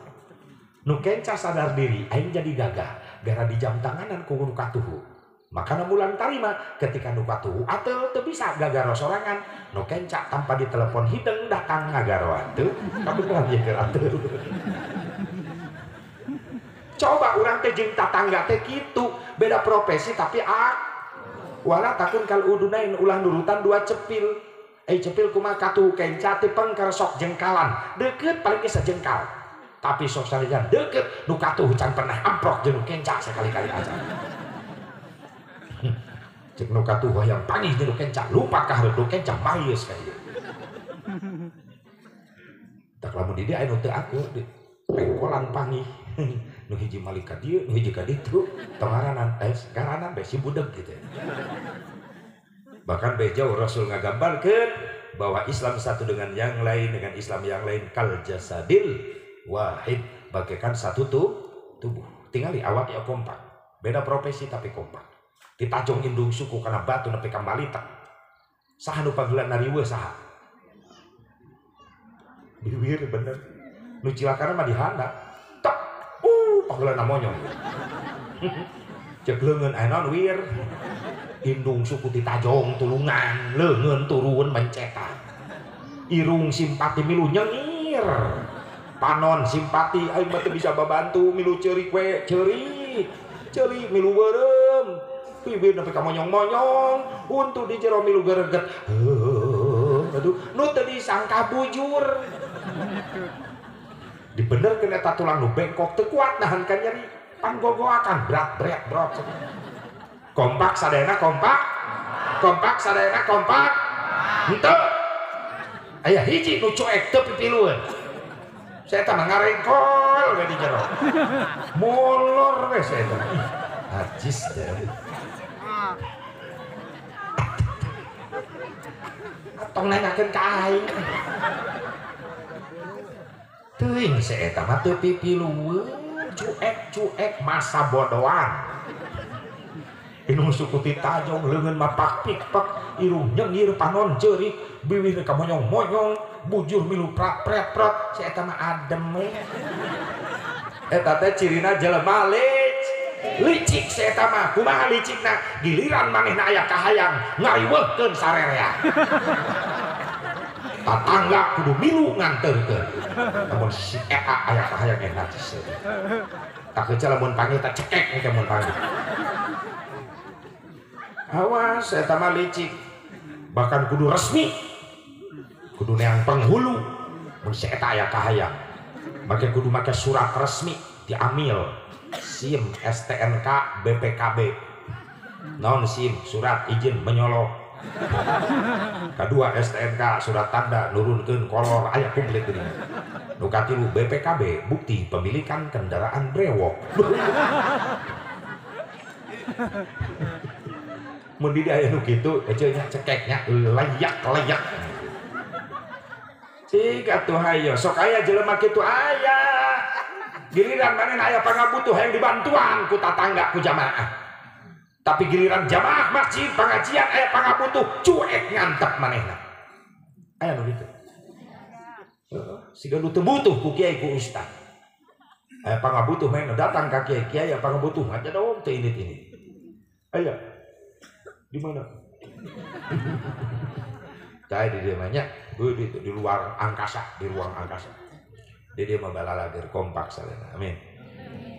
Nu kenca sadar diri aing jadi gagah gara di jam tanganan ku nu katuhu. Makana mulang tarima ketika nu katuhu atel teu bisa gagaro sorangan nu kenca tanpa ditelepon hideng datang ngagaroan teu kabeneran ieu keur atel. Coba urang teh jeung tatangga teh kitu beda profesi tapi wala takun kal udunain ulah nurutan dua cepil. Cepil kumaha katuhu kenca teh pengker sok jengkalan deukeut paling geus sajengkal. Tapi sok sanajan deukeut nu katuhu can pernah amprok jeung nu kenca sekali-kali aja. Cek nu katuhu hayang pangih jeung nu kenca lupa ka hareup nu kenca mayeus ka ieu. Tak lamun di dieu aya nu teu akur di pengkolan pangih. Nu hiji malik ka dieu, nu hiji ka ditu, tongaranan garanan bae si budeg gitu. Bahkan bae jauh Rasul ngagambarkeun bahwa Islam satu dengan yang lain dengan Islam yang lain kal jasadil wahid bagaikan satu tubuh. Tingali awak ya kompak. Beda profesi tapi kompak. Ditajong indung suku karena batu nepi ka balitek. Saha nu panggilan nariweuh saha? Biwir bener. Nu cilakana mah dihanda. Tek. Panggilan monyong. Cek leungeun aya naon wir. Indung suku ditajong tulungan, leungeun turun mencetan. Irung simpati milu nyengir. Panon simpati aing mah teu bisa babantu milu ceurik we ceurik. Ceurik milu beureum. Bibir nepi ka monyong-monyong, untu di jero milu gereget. Aduh, nu teu disangka bujur. Dibenerkeun eta tulang nu bengkok teu kuat nahan ka nyeri, panggogoakan berat bret brot. Kompak sadayana kompak. Kompak sadayana kompak. Henteu. Aya hiji nu cuek teu pipilueun. Saya mah ngarengkol we di jero. Molor we saya teh. Najis deh. Tong nanyakeun ka aing. Teuing si eta mah teu pipilueun, cuek-cuek masa bodoan. Indung suku titajong leungeun mah pak pik-pek, irung nyengir panon ceurik, biwir ka monyong-monyong, bujur milu prat pret prot, si eta mah adem we. Eta teh cirina jelema licik si eta mah. Kumaha licikna? Giliran manehna aya kahayang ngariweuhkeun sarerea. Tatangga kudu milu nganterkeun. Lamun si eta aya kahayang eh najis. Tak keca lamun panggil tak cekek engke mun panggil. Awas eta mah licik. Bahkan kudu resmi. Kudu neang penghulu mun si eta aya kahayang. Make kudu make surat resmi diamil SIM STNK BPKB. Naon SIM surat izin menyolok. Kedua STNK surat tanda nurunkeun kolor aya komplit ini. Nu katilu BPKB bukti pemilikan kendaraan brewok. Mun di aya nu kitu ece nya cekeknya layak-layak. Cik atuh hayo sok aya jelema kitu aya. Giliran manehna aya pangabutuh hayang dibantuan ku tatangga ku jamaah. Tapi giliran jamaah masjid pengajian aya pangabutuh cuek ngantep manehna. Aya nu kitu. Heeh, siga nu teu butuh ku kiai ku ustad. Aya pangabutuh manehna datang ka kiai, kiai aya pangabutuh aja dong teu indit-indit. Aya. Di mana? Cai di dieu mah nya, di luar angkasa, di ruang angkasa. Di dieu mah balalager kompak sadayana. Amin.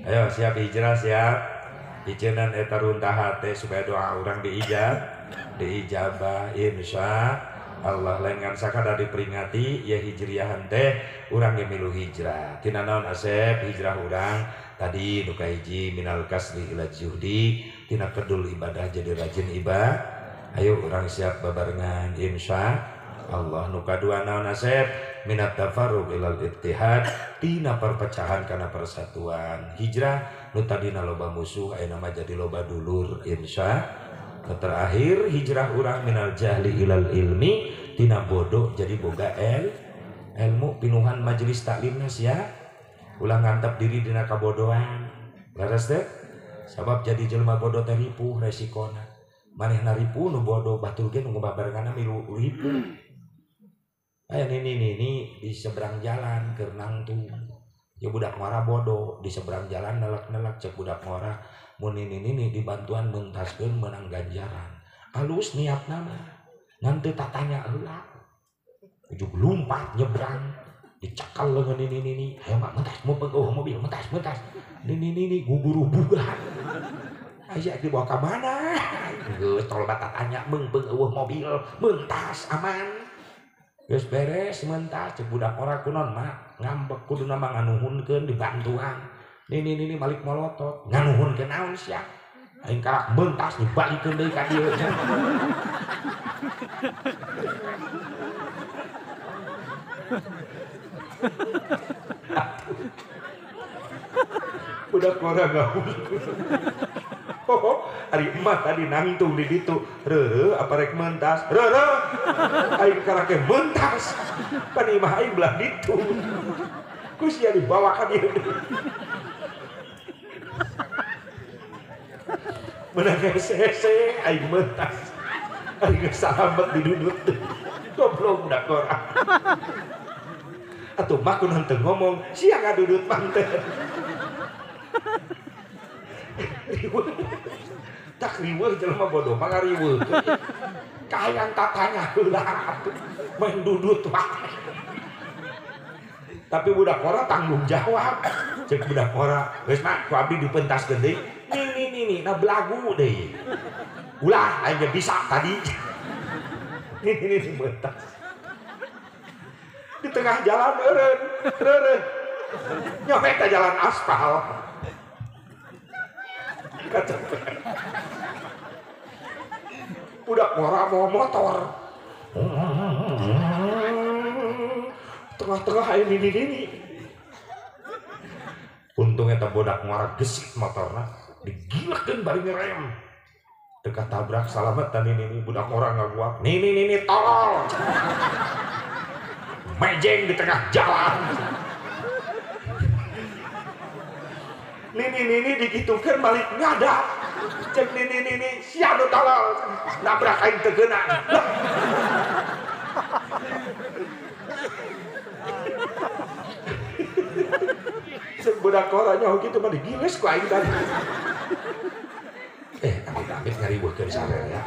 Ayo siap hijrah siap. Ijenan eta runtah hate supaya doa urang diijabah insya Allah. Lain ngan sakada diperingati ya hijriahan teh urang ge milu hijrah. Tina naon asep hijrah urang tadi nu kahiji minal kasli ila juhdi, tina kedul ibadah jadi rajin ibadah. Ayo urang siap babarengan insya Allah. Nu kadua naon asep minat tafarruq ilal ittihad, tina perpecahan kana persatuan. Hijrah nu tadina loba musuh ayeuna mah jadi loba dulur insya. Nu terakhir hijrah urang minal jahli ilal ilmi, tina bodoh jadi boga ilmu. Pinuhan majelis taklimna sia ulah ngantep diri dina kabodohan. Leres teh sabab jadi jelema bodoh teh ripuh resikona. Manehna ripuh nu bodoh batur ge nu babarenganna milu ripuh. Aya nini di seberang jalan keur nangtung. Ya budak ngora bodoh di seberang jalan nelek-nelek cek budak ngora mun nini dibantuan mentaskeun menang ganjaran. Alus niatna mah ngan teu tatanya heula. Ujug lumpat nyebrang dicekal leungeun nini. Hayo mak mentas mau mobil mentas. Nini gugurubugan. Aya dibawa ka mana? Geus tol tatanya meungpeung eueuh mobil mentas aman. Geus beres mentas cek budak ora kunaon mak ngambek kuduna mah nganuhunkeun dibantuan. Nini malik molotot nganuhunkeun naon sia? Aing karak mentas dibalikeun deui ka dieu. Budak ora nganuhunkeun. Oh, ari emak tadi nangtung di ditu reureuh apa rek mentas reureuh aing karake mentas pan imah aing belah ditu ku sia dibawa ka dieu menang hese aing mentas aing geus salamet didudut goblok budak ora atuh mah kunaon teu ngomong sia ngadudut mah teh. Tak riweuh jelema bodoh mah ngariweuh. Kahayang tatanya heula main dudut wae. Tapi budak ora tanggung jawab. Cek budak ora, geus mah ku abdi dipentaskeun deui. Nini nah belagu deui. Ulah aing ge bisa tadi. Nini mentas. Di tengah jalan eureun, reureun. Nyampe ka jalan aspal. Budak ngora mau motor tengah-tengah ayo nini. Untungnya tak budak ngora gesit motorna digilakeun bari ngerem dekat tabrak salamet dan nini budak ngora ngaguap nini tolol mejeng di tengah jalan. Nini digitukeun balik ngadap. Cek nini sia nu tolol nabrak aing teu keuna. Cek budak ora nyaho kitu mah digiles ku aing tadi. Amit-amit ngariweuhkeun sareng ya.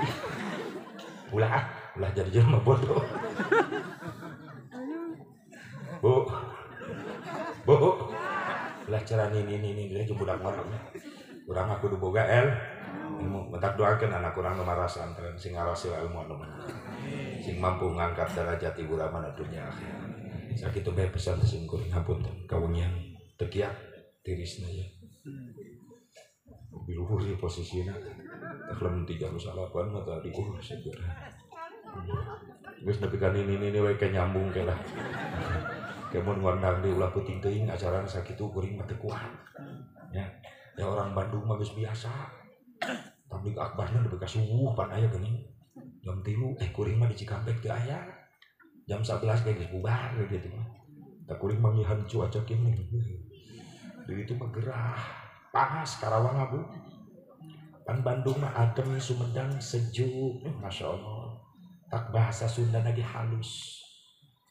Ulah ulah jadi jelema bodoh. Bu. Bu. Lah cara nini jeung budak ngora. Urang mah kudu boga Ilmu mentak doakeun anak urang nu marasantren sing ngarasil ilmu anu manfaat. Sing mampu ngangkat derajat ibu ramana dunia akhirat. Sakitu bae pesan sim kuring hapunten kawengian teu kiat tirisna ya. Di luhur ya posisina. Tak lamun 3 salapan mah tadi segera. Geus nepi ka nini-nini we ke nyambung ke lah. Kemun ngondang di ulah peuting teuing acarana sakitu kuring mah teu kuat. Ya. Ya orang Bandung mah geus biasa. Tabligh akbarna nepi ka subuh pan aya geuning. Jam 3 kuring mah di Cikampek teu aya. Jam 11 ge geus bubar gitu mah. Tah kuring manggihan cuaca kieu. Di itu mah gerah, panas Karawang Bu. Pan Bandung mah adem, Sumedang sejuk, Masya Allah. Tak bahasa Sunda lagi halus.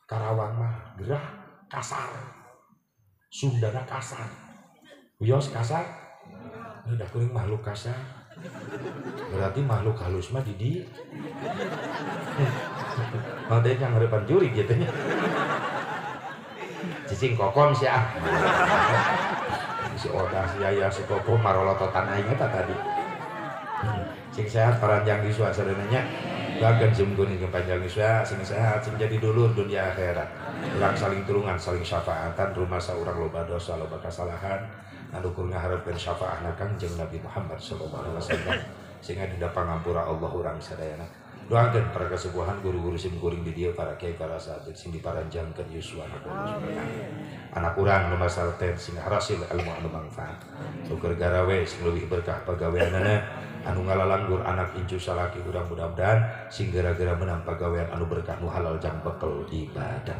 Karawang mah gerah, kasar. Sundana kasar. Wios kasar? Udah kuring makhluk kasar. Berarti makhluk halus mah didi. Ada yang ngarepan juri gitu nya. Cicing kokom sih ah. Si Oda si Yaya si kokom marolototan aing eta tadi. Sing sehat paranjang yuswa sadayana nya. Doakeun sim kuring panjang yuswa sing sehat sing jadi dulur dunia akhirat. Urang saling tulungan saling syafaatan rumasa urang loba dosa loba kasalahan. Anu kur ngaharepkeun syafaahna Kangjeng Nabi Muhammad sallallahu alaihi wasallam sehingga dina pangampura Allah urang sadayana. Doakeun para kesepuhan guru-guru sim kuring di dieu para kiai para asatid sing diparanjangkeun yuswana ku Allah subhanahu. Anak urang nu masarten sing harasil ilmu anu mangfaat. Nu keur garawe sing leuwih berkah pagaweanana anu ngalalanggur anak incu salaki urang mudah-mudahan sing gara-gara menang pagawean anu berkah nu halal jang bekel ibadah.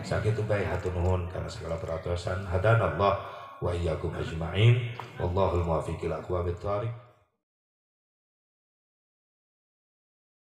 Sakitu bae hatur nuhun kana segala perhatosan. Hadanallah wa iyyakum ajmain. Wallahul muwaffiq ila aqwamit thariq.